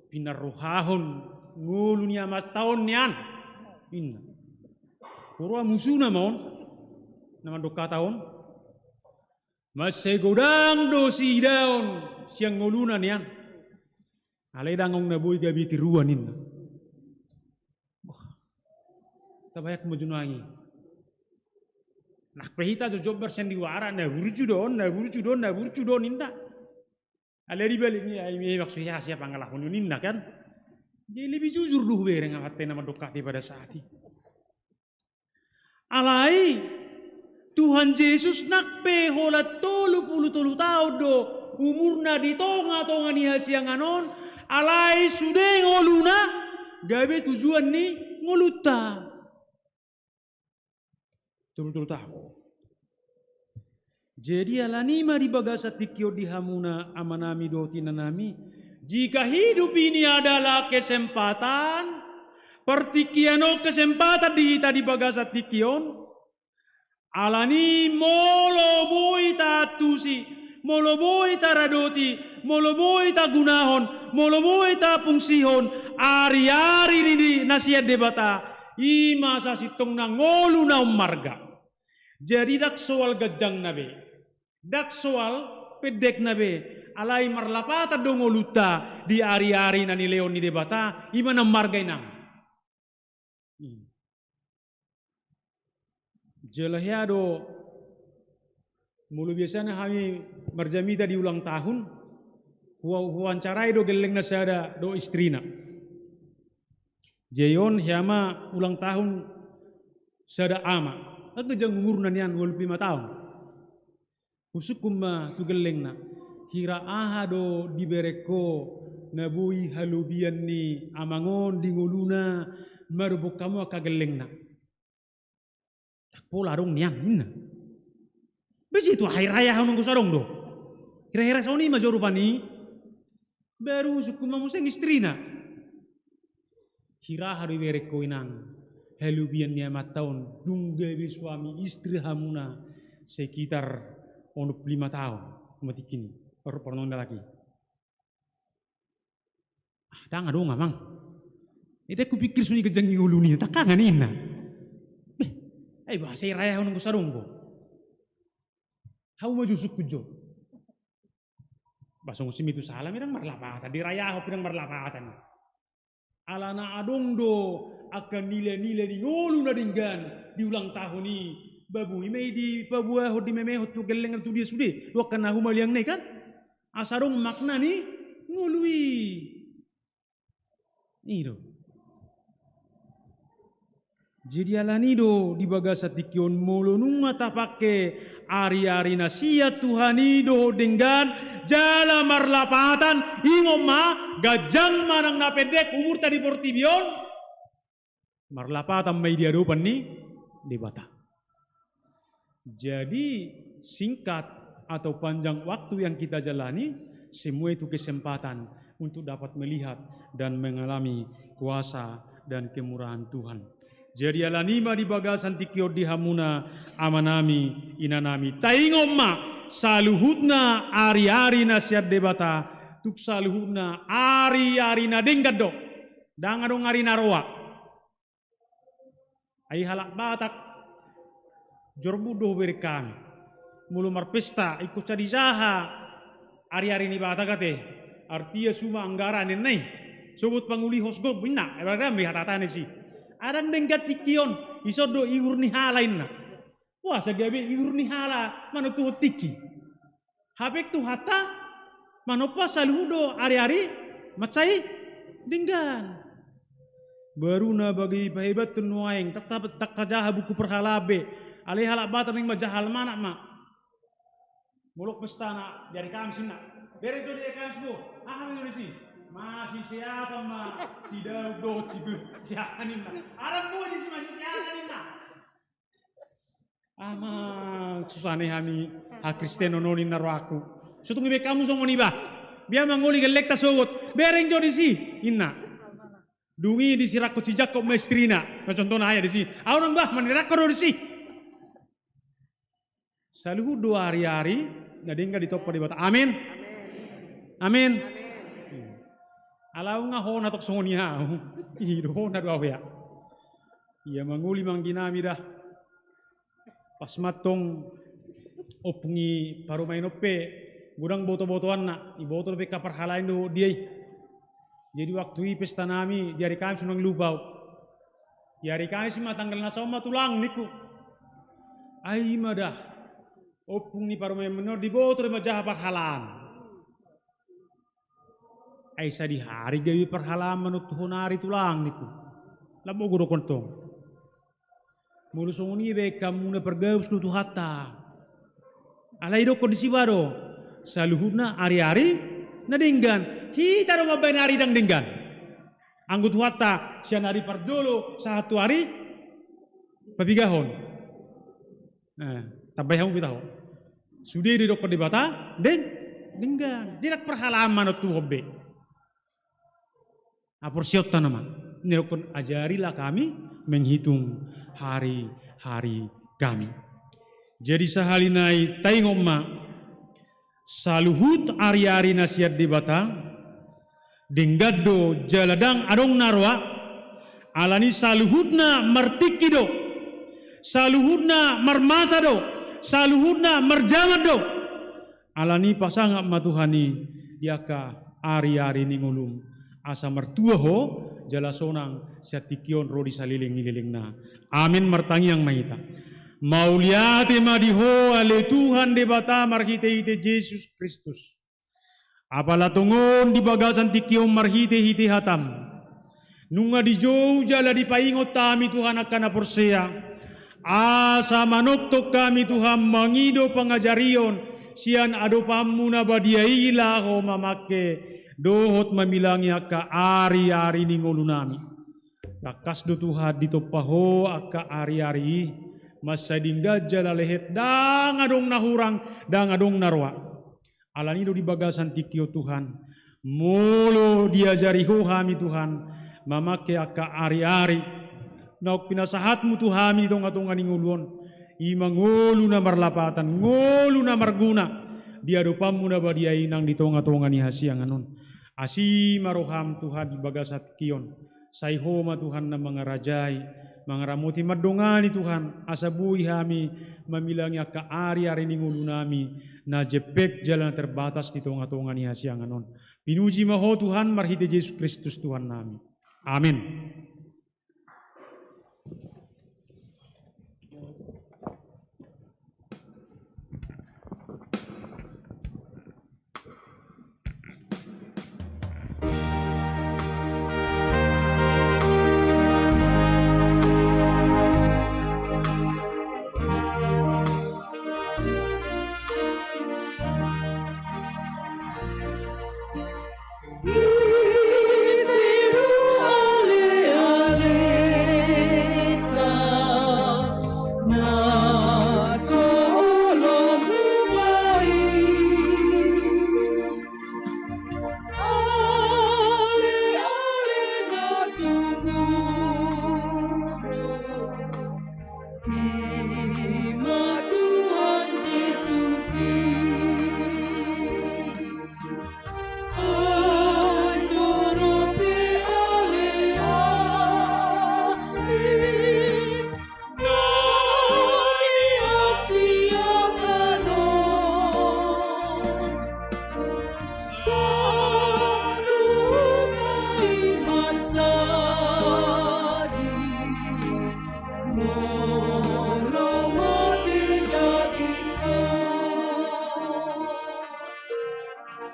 pinarrohahon ngolu ni amanta on nian. Inna. Huroha musuna ma on. Na mandok hata on. Mansai godang do siidaon sian ngoluna nian. Alai ndang adong na boi gabe tiruan inna. Boh. Tabayangkon ma jo nuaeng i. Nang pe hita jotjot marsandiwara, na burju do on, na burju do on, na burju do on ninna. Alai di balik ni ai, ai maksudnya siapa ngalahon ninna kan. Jadi lebih jujur do hubereng amanta na mandok hata i pada saat i. Alai Tuhan Jesus nang pe holan tolu pulu tolu taon do umurna di tonga-tonga ni hasiangan on, alai sude ngoluna gabe tujuan ni ngolunta. Tolu pulu tolu taon. Jadi alani ma di bagasan tingki on di hamuna amanami dohot inanami, jika hidup ini adalah kesempatan, partingkian on kesempatan di hita di bagasan tingki on, alani molo boi taantusi, molo boi taradoti, molo boi tagunahon, molo boi tafungsihon, ari-ari ni, ni na sian Debata, i ma sasintongna ngolu na ummarga. Jadi ndang soal ganjangna be, ndang soal pendekna be, alai marlapatan do ngolunta di ari-ari na nilehon ni Debata, i ma na ummarga inang. Hmm. Jala hea do, molo biasana hami marjamita di ulang tahun, Huwawancarai do gellengna sada dohot istrina. Jadi on hea ma ulang tahun sada ama. Angka jang umurna nian ualu pulu lima taon. Husungkun ma tu gellengna, hira aha do dibereng ho na boi halobian ni amang on di ngoluna, madapot hamu angka gellengna. Ndang pola adong nian ninna. Besi tu hira-hira on anggo so adong do. Hira-hira songon i ma jo rupani. Baru husungkun ma muse istrina. Hira aha do dibereng ho inang halobian ni amanta on, dung gabe suami istri hamuna sekitar onom pulu lima taon. Matik ini. Par-, parnong laki. Ah, ndang adong amang. Ita hupikir songon i ganjang ni ngolu ni, tangkangan ninna. Beh, ai boasa hira-hira on anggo so adong do. Hau ma jo husungkun jo. Bah songon i ma tu sahala, ndang marlapatan dirayahon, ndang marlapatan. Alana adong do angka nilai-nilai ni ngolu na denggan di ulang tahun i. Bah boi ma i dipaboahon, dimemehon tu gelleng tu dia sude, tu angka na humaliang na i kan. Asa adong makna ni ngolu i. I do. Jadi alani do di bagasan tingki on molo nunga tapangke ari-ari na sian Tuhan i dohot denggan jala marlapatan, ingot ma, ganjang manang na pendek umurta di portibi on, marlapatan ma i di adopan ni Debata. Jadi, singkat atau panjang waktu yang kita jalani, semua itu kesempatan untuk dapat melihat dan mengalami kuasa dan kemurahan Tuhan. Jadi, alani ma di bagasan tingki on di hamuna amanami, inanami, taingot ma, saluhutna ari-ari na sian Debata, tung saluhutna ari-ari na denggan do. Ndang adong ari na roa. Ai halak Batak, jorbut do hubereng hami. Molo marpesta, ingkon sai dijaha ari-ari ni Batak ate. Artia suma anggara ninna i. Sogot pangulihon sogot ninna, ai berarti hata-hata ni si. Adong denggan tingki on, ison do ihur ni hala ninna. Boasa gabe ihur ni hala manontuhon tingki. Hape Tuhanta manompa saluhut do ari-ari mansai denggan. Baru na bagi pahebathon nuaeng, tak, tak, tak tajaha buku parhalaan be. Alai halak Batak naeng manjaha almanak ma. Molo pesta na di ari Kamis ninna. Bereng jo di ari Kamis bo. Aha do disi? Masiseatan ma si Daud dohot si, si aha ninna. Adong do disi masiseatan ninna. Amang, susah ni hami hakristenon on ninna rohangku. So tung dibereng hamu songon i bah. Bia mangoli gellengta sogot. Bereng jo disi ninna. Dung i disirangkon si Jakkob ma istrina. Na contohna hea disi. Ahu nang bah, manirangkon do disi. Saluhut do ari-ari na denggan ditompa Debata. Amin. Amin. Ala nunga hona tong songon i ahu. I do hona do ahu ya. Ia mangoli ma angginami da. Pas mantong ompung ni parumaen on pe godang boto-botoanna, iboto dope angka parhalaan dohot dia i. Jadi waktu i pesta nami di ari Kamis, unang lupa ahu. Di ari Kamis ma tanggal na saon ma tulang ningku. Ai ma da. Ompung ni parumaen on diboto do manjaha parhalaan. Ai sadihari gabe parhalaan manontuhon ari tulang ningku. Lambok godok on tong. Molo songon i baen hamu na pargabus do Tuhanta. Alai didokkon disi bah do. Saluhutna ari-ari na denggan. Hita do mambaen ari ndang denggan. Anggo Tuhanta sian ari parjolo sahat tu ari papigahon. Eh, tambai hamu pita ho. Sude do didokkon Debata, deng, denggan. Ndang parhalaan manontuhon be. Haporseaonta nama. Nidokkon ajarilah kami menghitung hari-hari kami. Jadi sahali nai taingot ma. Saluhut ari-ari na sian Debata, denggan do jala ndang adong na roa, alani saluhutna martingki do, saluhutna marmasa do, saluhutna marjaman do. Alani pasangap ma Tuhan i di angka ari-ari ni ngolum, asa martua ho, jala sonang sian tingki on ro di saleleng ni lelengna. Amin, martangiang ma hita. Mauliate ma di Ho ale Tuhan Debata marhite-hite Jesus Kristus. Apala tongon di bagasan tingki on marhitehite hataM, nunga dijou jala dipaingot hami Tuhan angka na porsea, asa manongtong hami Tuhan mangido pangajarion sian adopanMu na badia i laho mamangke dohot mamilangi angka ariari ni ngolunami. Tangkas do Tuhan ditompa Ho angka ariari i, mansai denggan jala lehet, ndang adong na hurang, ndang adong na roa. Alani do di bagasan tingki on Tuhan, molo diajari Ho hami Tuhan, mamangke angka ariari naung pinasahatMu tu hami di tongatonga ni ngolu on, i ma ngolu na marlapatan, ngolu na marguna di adopanMu na badia i nang di tongatonga ni hasiangan on. Asi ma rohaM Tuhan di bagasan tingki on. Sai Ho ma Tuhan na mangarajai, mangaramoti, mandongani Tuhan, asa boi hami mamilangi angka ariari ni ngolunami na jempek jala na terbatas di tongatonga ni hasiangan on. Pinuji ma Ho Tuhan marhite Jesus Kristus Tuhannami. Amin.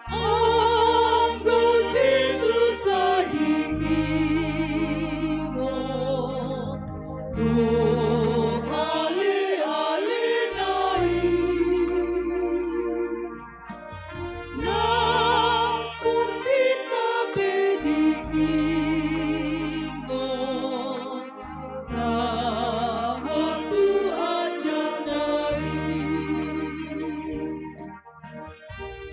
Anggo Jesus adong i, dohot aleale na i, nampuna hita pe diingot sahat tu ajal na i.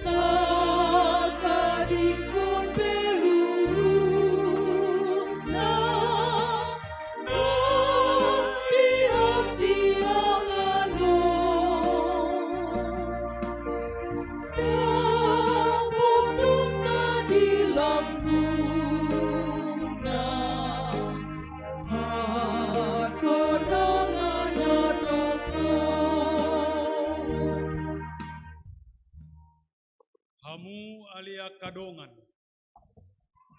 Tatadingkon pe luruna di hasiangan on, dapotunta di lambungna hasonangan na tongtong. Hamu ale angka dongan,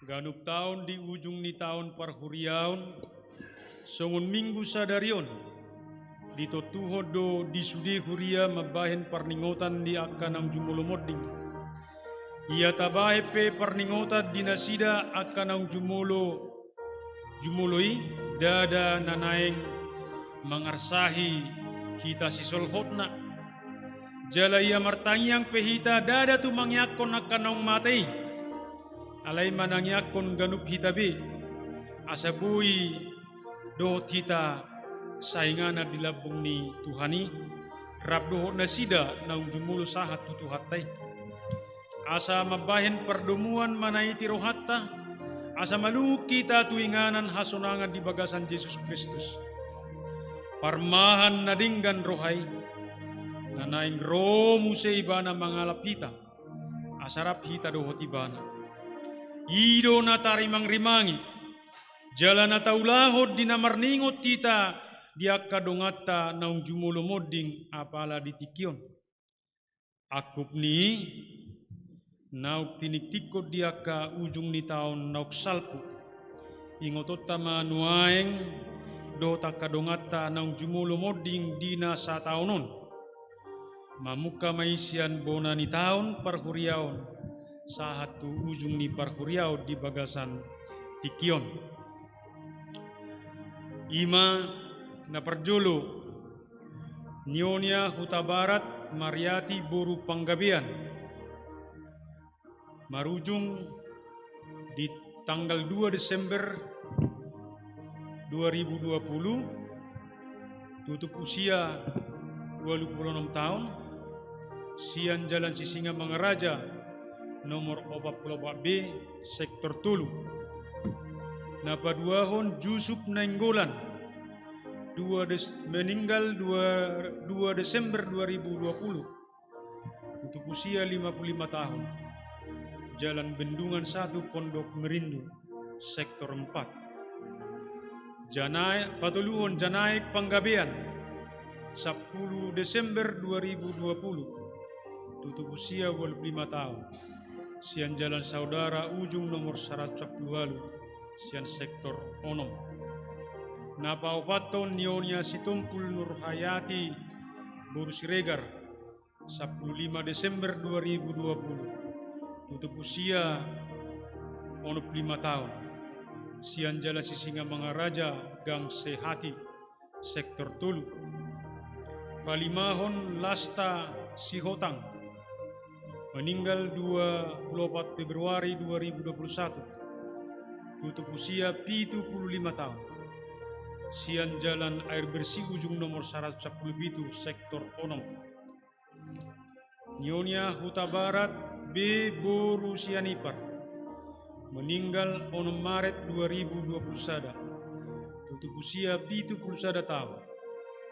ganup taon di ujung ni taon parhuriaon, songon Minggu sadari on, ditontuhon do di sude huria mambahen parningotan di angka naung jumolo monding. Ia tabahen pe parningotan di nasida angka naung jumolo, jumolo i, ndada na naeng mangarsahi hita sisolhotna. Jala ia martangiang pe hita ndada tu mangeakhon angka naung mate i, alai manangiangkon ganup hita be, asa boi dohot hita sainganan di lambung ni Tuhan i, rap dohot nasida naung jumolo sahat tu Tuhanta i. Asa mambahen pardomuan manaiti rohanta, asa malungun hita tu inganan hasonangan di bagasan Jesus Kristus. Parmahan na denggan roha i, na naeng ro muse Ibana mangalap hita, asa rap hita dohot Ibana. I do na tarimangrimangi, jala na taulahon di na marningot hita di angka donganta naung jumolo monding apala di tingki on. Angkup ni i, naung tiningtinghon di angka ujung ni taon naung salpu, ingotonta ma nuaeng dohot angka donganta naung jumolo monding di na sataon on. Mamungka ma i sian bona ni taon parhuriaon, sahat tu ujung ni parhuriaon di bagasan tingki on. I ma na parjolo, Nyonya Hutabarat Mariati boru Panggabean, marujung di tanggal dua Desember dua ribu dua puluh, tutup usia ualu pulu onom taon, sian Jalan Sisingamangaraja nomor opat pulu opat B, sektor tolu. Na paduahon, Jusuf Nainggolan, dua Des-, meninggal dua, dua Desember dua ribu dua puluh, tutup usia lima pulu lima taon, Jalan Bendungan satu, Pondok Merindu, sektor empat. Janae-, patoluhon, Janaek Panggabean, sampulu Desember dua ribu dua puluh, tutup usia ualu pulu lima taon, sian Jalan Saudara Ujung nomor saratus sampulu ualu, sian sektor onom. Na paopathon, Nyonya Sitompul Nurhayati boru Siregar, sampulu lima Desember dua ribu dua puluh, tutup usia onom pulu lima taon, sian Jalan Sisingamangaraja, Gang Sehati, sektor tolu. Palimahon, Lasta Sihotang, meninggal dua pulu opat Februari dua ribu dua puluh satu, tutup usia pitu pulu lima taon, sian Jalan Air Bersih Ujung nomor saratus sampulu pitu, sektor onom. Nyonya Hutabarat B boru Sianipar, meninggal onom Maret dua ribu dua puluh sada, tutup usia pitu pulu sada taon,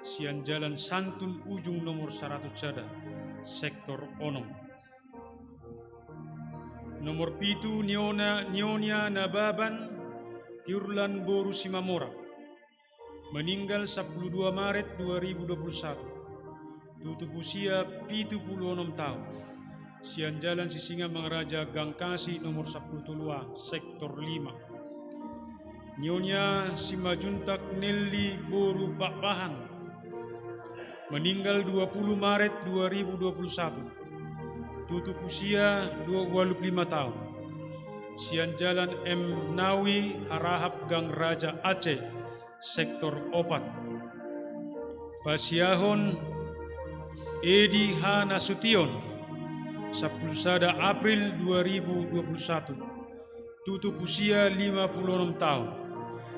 sian Jalan Santun Ujung nomor saratus sada, sektor onom. Nomor pitu, Nyonya, Nyonya Nababan Tiurlan boru Simamora, meninggal sampulu dua Maret dua ribu dua puluh satu, tutup usia pitu pulu onom taon, sian Jalan Sisingamangaraja, Gang Kasi nomor sampulu tolu A, sektor lima. Nyonya Simanjuntak Nelly boru Pakpahan, meninggal dua pulu Maret dua ribu dua puluh satu, tutup usia dua, ualu pulu lima taon, sian Jalan M Nawawi Harahap, Gang Raja Aceh, sektor opat. Pasiahon, Edi H Nasution, sampulu sada April dua ribu dua puluh satu, tutup usia lima pulu onom taon,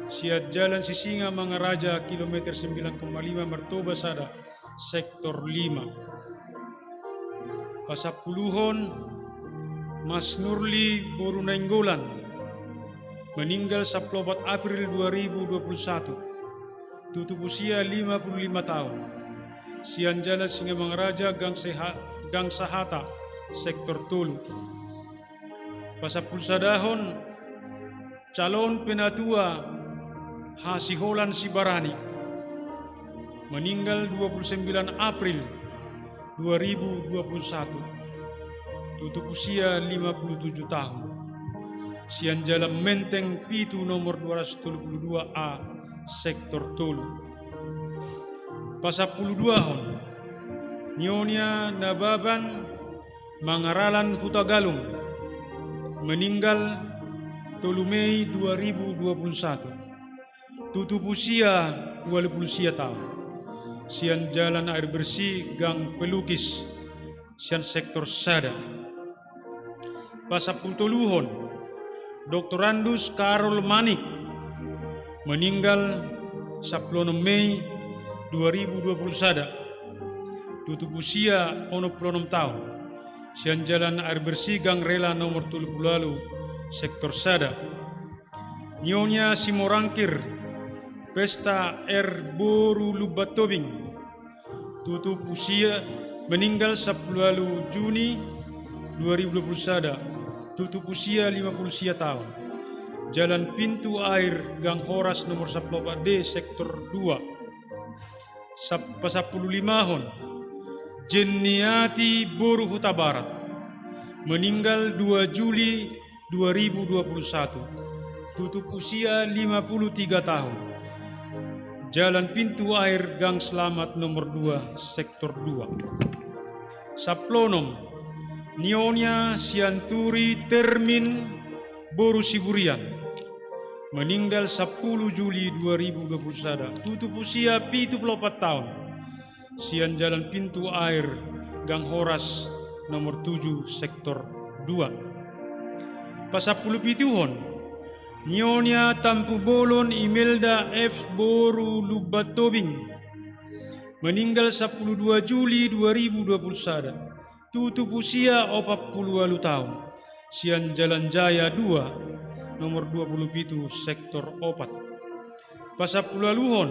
sian Jalan Sisingamangaraja, kilometer sembilan koma lima, Martoba sada, sektor lima. Pasampuluhon, Mas Nurli boru Nainggolan, meninggal sampulu opat April dua ribu dua puluh satu, tutup usia lima pulu lima taon, sian Jalan Singamangaraja, Gang Seha-, Gang Sahata, sektor tolu. Pasampulu sadahon, calon penatua Hasiholan Sibarani, meninggal dua pulu sembilan April dua ribu dua puluh satu, tutup usia lima pulu tujuh taon, sian Jalan Menteng pitu, nomor dua ratus tolu pulu dua A, sektor tolu. Pasampulu duahon, Nyonya Nababan Mangaralan Hutagalung, meninggal tolu Mei dua ribu dua puluh satu, tutup usia ualu pulu sia taon, sian Jalan Air Bersih, Gang Pelukis, sian sektor sada. Pasampulu toluhon, Doktorandus Karol Manik, meninggal sampulu onom Mei dua ribu dua puluh sada, tutup usia onom pulu onom taon, sian Jalan Air Bersih, Gang Rela nomor tolu pulu ualu, sektor sada. Nyonya Simorangkir Pesta R boru Lumban Tobing, tutup usia, meninggal sampulu ualu Juni dua ribu dua puluh sada, tutup usia lima pulu sia taon, Jalan Pintu Air, Gang Horas nomor sampulu opat D, sektor dua. Sap-, pasampulu limahon, Jenniati boru Hutabarat, meninggal dua Juli dua ribu dua puluh satu, tutup usia lima pulu tiga taon, Jalan Pintu Air, Gang Selamat nomor dua, sektor dua. Sampulu onom, Nionia Sianturi Termin boru Siburian, meninggal sampulu Juli dua ribu dua puluh sada, tutup usia pitu pulu opat taon, sian Jalan Pintu Air, Gang Horas, nomor tujuh, sektor dua. Pasampulu pituhon, Nionia Tampubolon Imelda F boru Lumban Tobing, meninggal sampulu dua Juli dua ribu dua puluh sada, tutup usia opat pulu ualu taon, sian Jalan Jaya dua, nomor dua pulu pitu, sektor opat. Pasampulu ualuhon,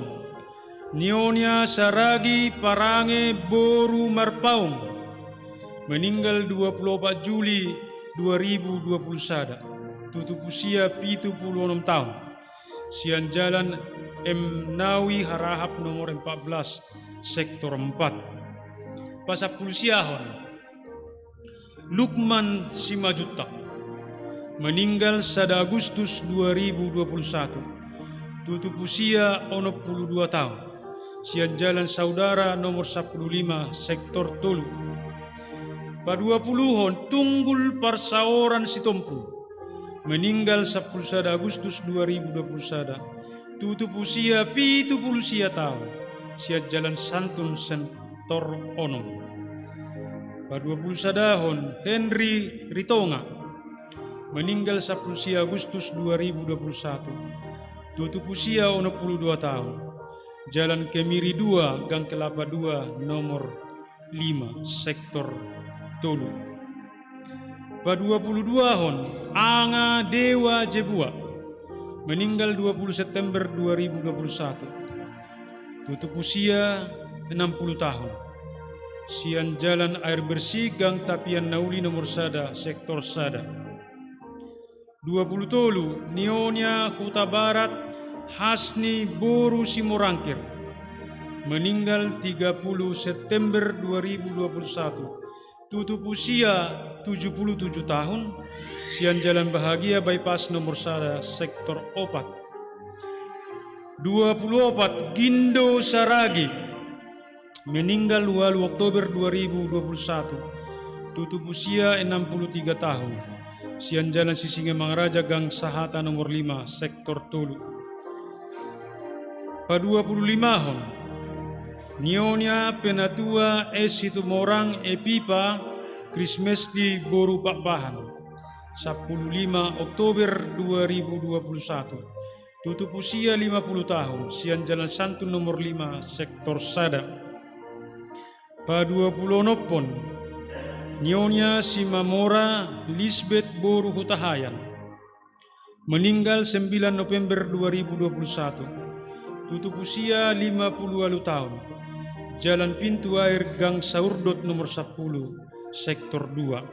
Nionia Saragi Parange boru Marpaung, meninggal dua pulu opat Juli dua ribu dua puluh sada, tutup usia pitu pulu onom taon, sian Jalan M Nawi Harahap nomor empat belas, sektor empat. Pasampulu siahon, Lukman Simanjuntak, meninggal sada Agustus dua ribu dua puluh satu, tutup usia onom pulu dua taon, sian Jalan Saudara nomor sampulu lima, sektor tolu. Paduapuluhon, Tunggul Parsaoran Sitompu, meninggal sampulu sada Agustus dua ribu dua puluh sada, tutup usia pitu pulu sia taon, sian Jalan Santun, sektor onom. Paduapulu sadahon, Henry Ritonga, meninggal sampulu sia Agustus dua ribu dua puluh satu, tutup usia onom pulu dua taon, Jalan Kemiri dua, Gang Kelapa dua, nomor lima, sektor tolu. Paduapulu duahon, Anga Dewa Jebua, meninggal dua pulu September dua ribu dua puluh satu, tutup usia enam pulu tahun, sian Jalan Air Bersih, Gang Tapian Nauli nomor sada, sektor sada. Dua pulu tolu, Nionia Hutabarat Hasni boru Simorangkir, meninggal tiga puluh September dua ribu dua puluh satu, tutup usia tujuh puluh tujuh tahun, sian Jalan Bahagia Bypass nomor sada, sektor opat. Dua pulu opat, Gindo Saragi, meninggal ualu Oktober dua ribu dua puluh satu, tutup usia enam puluh tiga tahun, sian Jalan Sisingamangaraja, Gang Sahata nomor lima, sektor tolu. Paduapulu limahon, Nionia Penatua S Situmorang Epipa Krismesti boru Pakpahan, sampulu lima Oktober dua ribu dua puluh satu, tutup usia lima puluh tahun, sian Jalan Santun nomor lima, sektor sada. Paduapulu onompon, Nionia Simamora Lisbet boru Hutahaean, meninggal sembilan November dua ribu dua puluh satu, tutup usia lima puluh ualu tahun, Jalan Pintu Air, Gang Saurdot nomor sampulu, sektor dua.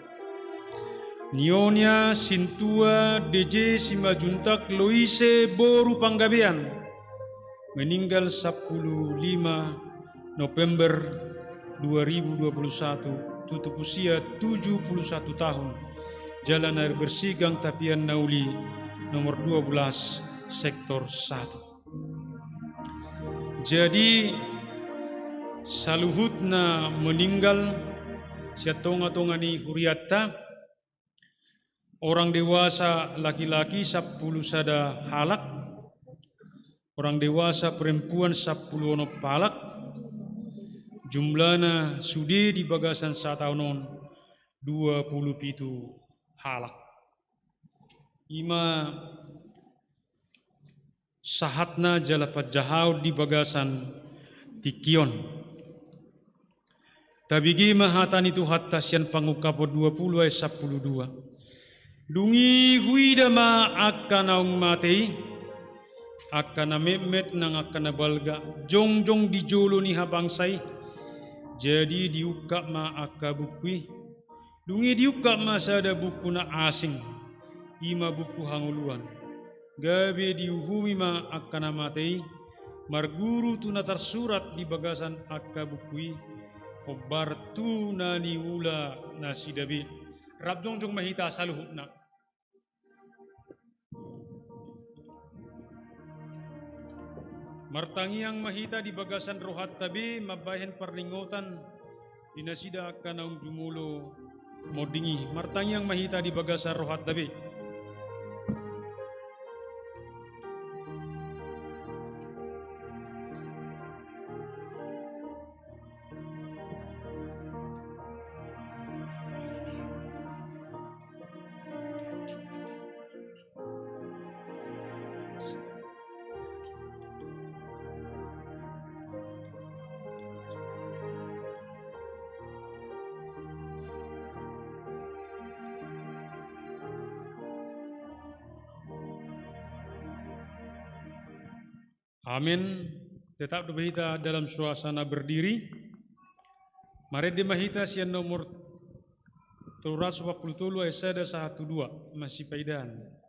Nionia Sintua D J Simajuntak Loise boru Panggabean, meninggal sampulu lima November dua ribu dua puluh satu, tutup usia tujuh puluh satu tahun, Jalan Air Bersih, Gang Tapian Nauli nomor dua belas, sektor satu. Jadi, saluhutna meninggal sian tonga-tonga ni hurianta, orang dewasa laki-laki sampulu sada halak, orang dewasa perempuan sampulu onom halak, jumlahna sude di bagasan sataon on dua pulu pitu halak. Ima sahatna jala panjahaon di bagasan tingki on. Tabege ma hata ni Tuhanta sian Pangungkapon dua pulu ayat sampulu dua. Dung i huida ma angka naung mate i, angka na metmet nang angka na balga, jongjong di jolo ni habangsa i. Jadi diungkap ma angka buku i. Dung i diungkap ma sada buku na asing, i ma buku hangoluan. Gabe diuhumi ma angka na mate i, marguru tu na tarsurat di bagasan angka buku i, hombar tu na niula nasida be. Rap jongjong ma hita saluhutna. Martangiang ma hita di bagasan rohanta be mambahen parningotan di nasida angka naung jumolo Monding i, martangiang ma hita di bagasan rohanta be. Amin. Tetap do be hita dalam suasana berdiri. Marende ma hita sian nomor tolu ratus opat pulu tolu ayat sada sahat tu dua, masipaidaan.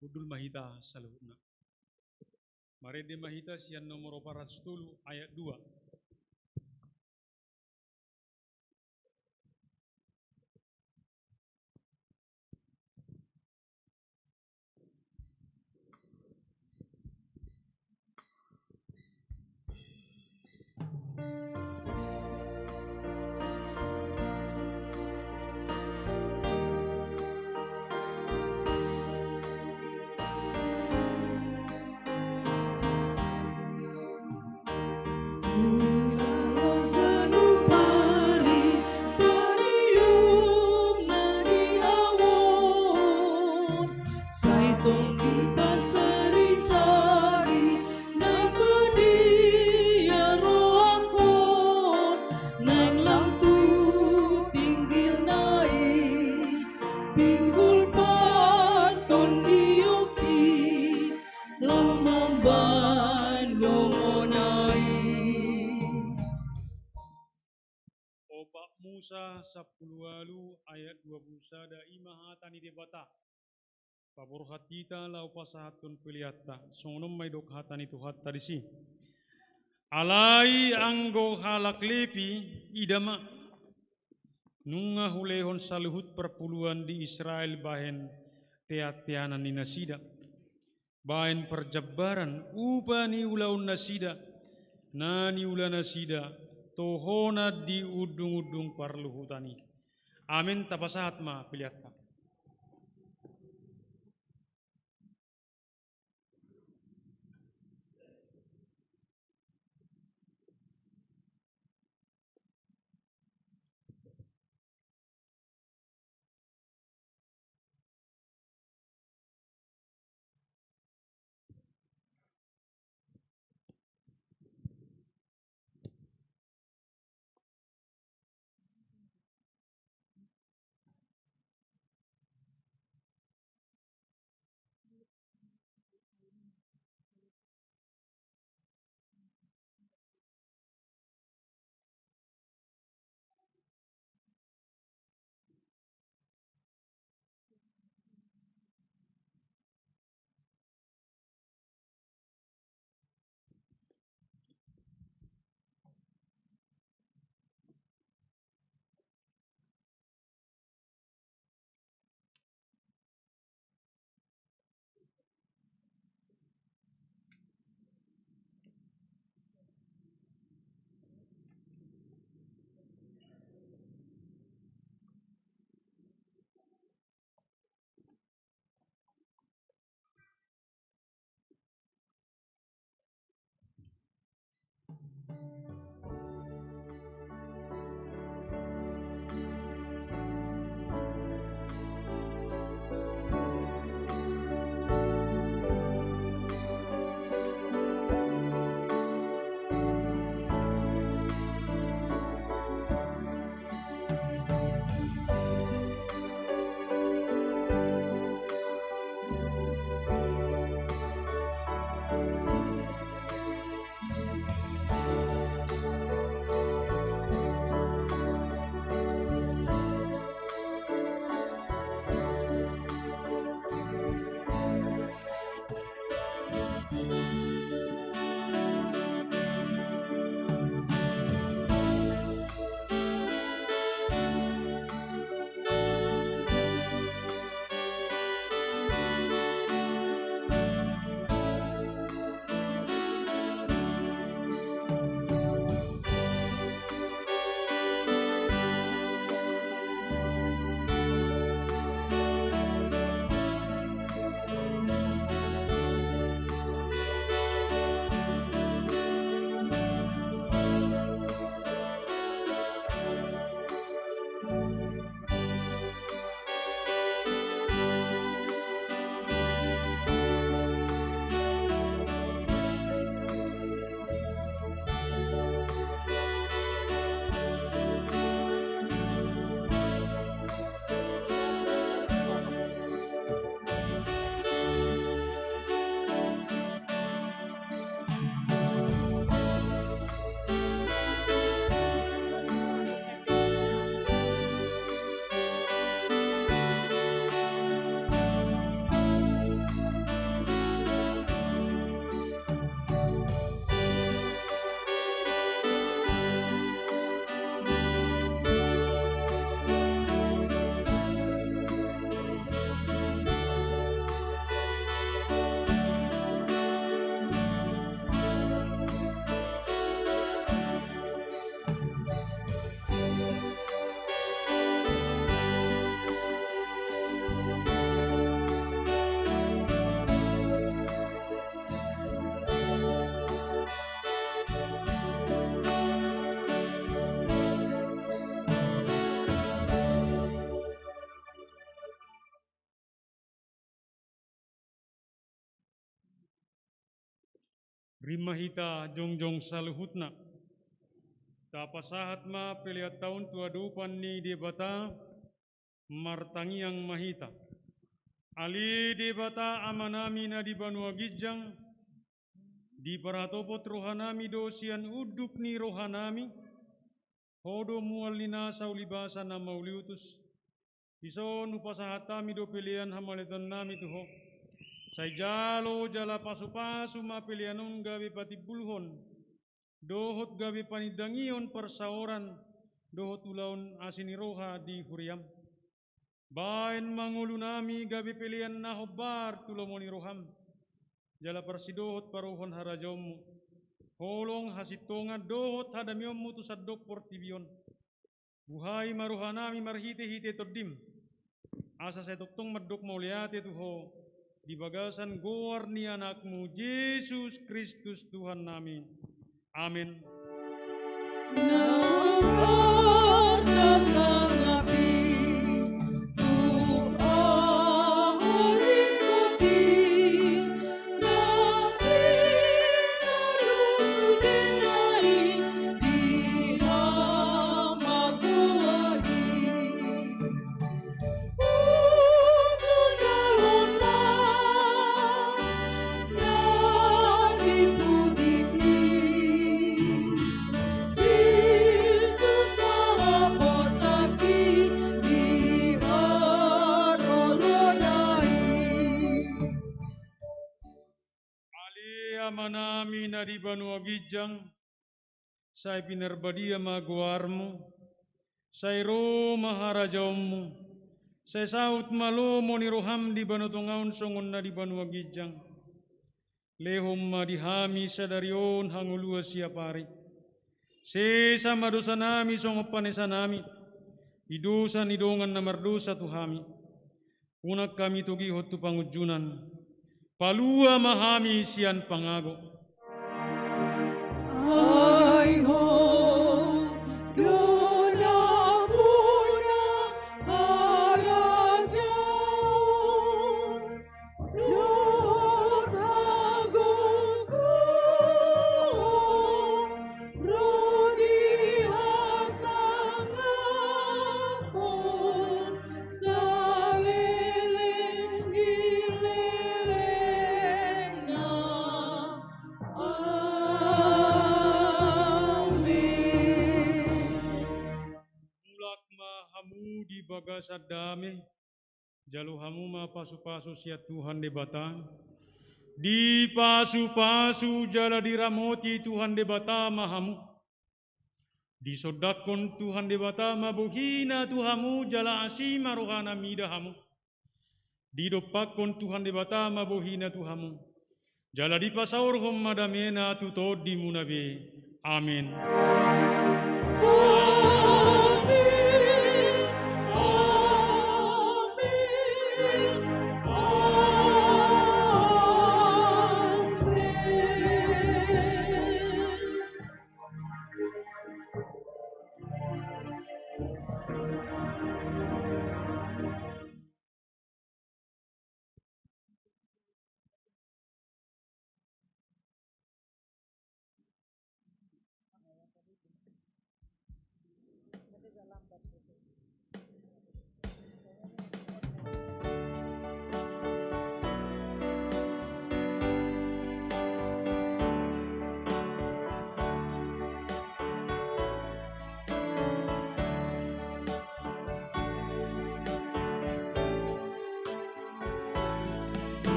Hundul ma hita saluhutna. Marende ma hita sian nomor opat ratus tolu ayat dua. Laho mambahen gomona i. Opat Musa sampulu ualu ayat dua pulu sada, i ma hata ni Debata. Paborhat hita laho pasahathon peleanta, songon on ma didok hata ni Tuhanta disi. Alai anggo halak Lepi, ida ma, nunga hulehon saluhut parpuluan di Israel bahen teanteanan ni nasida, bahen parjambaran upa ni ulaon nasida, na niula nasida, tohonan di undungundung parluhutan i. Amen, tapasahat ma peleanta. Rima hita jongjong saluhutna. Tapasahat ma pelean ta on tu adopan ni Debata, martangiang ma hita. Ale Debata Amanami na di banua ginjang, diparhatopot rohanami do sian unduk ni rohanami, Ho do mual ni nasa ulibasa na mauliutus. Dison hupasahat hami do pelean hamauliatennami tu Ho. Sai jalo jala pasupasu ma pelean on gabe patimbulhon dohot gabe panindangihon parsaoran dohot ulaon asi ni roha di huriam. Baen ma ngolunami gabe pelean na hombar tu lomo ni roham, jala parsidohot paruhon harajaonmu, holong hasintongan dohot hadamionmu tu sandok portibi on. Buhai ma rohanami marhitehite Tondim, asa sai tongtong mandok mauliate tu Ho di bagasan goar ni Anakmu Jesus Kristus Tuhannami. Amen. Na martasangapi tu aha ringkot i, na pinalu sude nai di hamagoan i. Uju jalo ma na niputik i, Jesus na haposan i di haroroan i. Ale Amanami na di banua ginjang, sai pinarbadia ma goarmu, sai ro ma harajaonmu, sai saut ma lomo ni roham di banua tonga on songon na di banua ginjang. Lehon ma di hami sadari on hangoluan siapari. Sesa ma dosanami songon panesanami di dosa ni dongan na mardosa tu hami. Unang hami togihon tu pangunjunan, palua ma hami sian pangago. Ai Ho do nampuna harajaon dohot hagogoon, ro di hasangapon saleleng ni lelengna. Amen. Mulak ma hamu di bagasan dame. Jalo hamu ma pasupasu sian Tuhan Debata. Dipasupasu jala diramoti Tuhan Debata ma hamu. Disondangkon Tuhan Debata ma bohina tu hamu jala asi ma rohana mida hamu. Didompakkon Tuhan Debata ma bohina tu hamu. Jala dipasaorhon ma damena tu tondimuna be. Amen.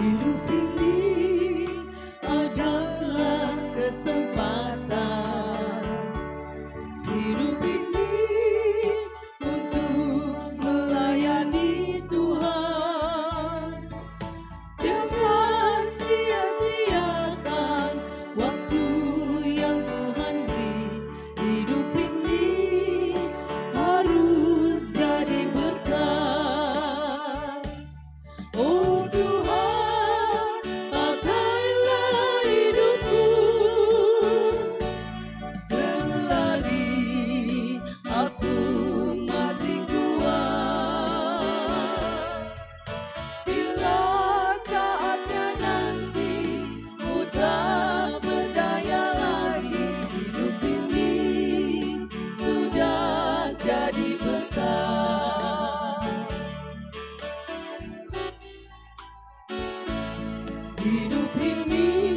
Hidup ini adalah kesempatan. Hidup ini untuk melayani Tuhan. Jangan sia-siakan waktu yang Tuhan beri. Hidup ini harus jadi berkat. Oh Tuhan, Hidup ini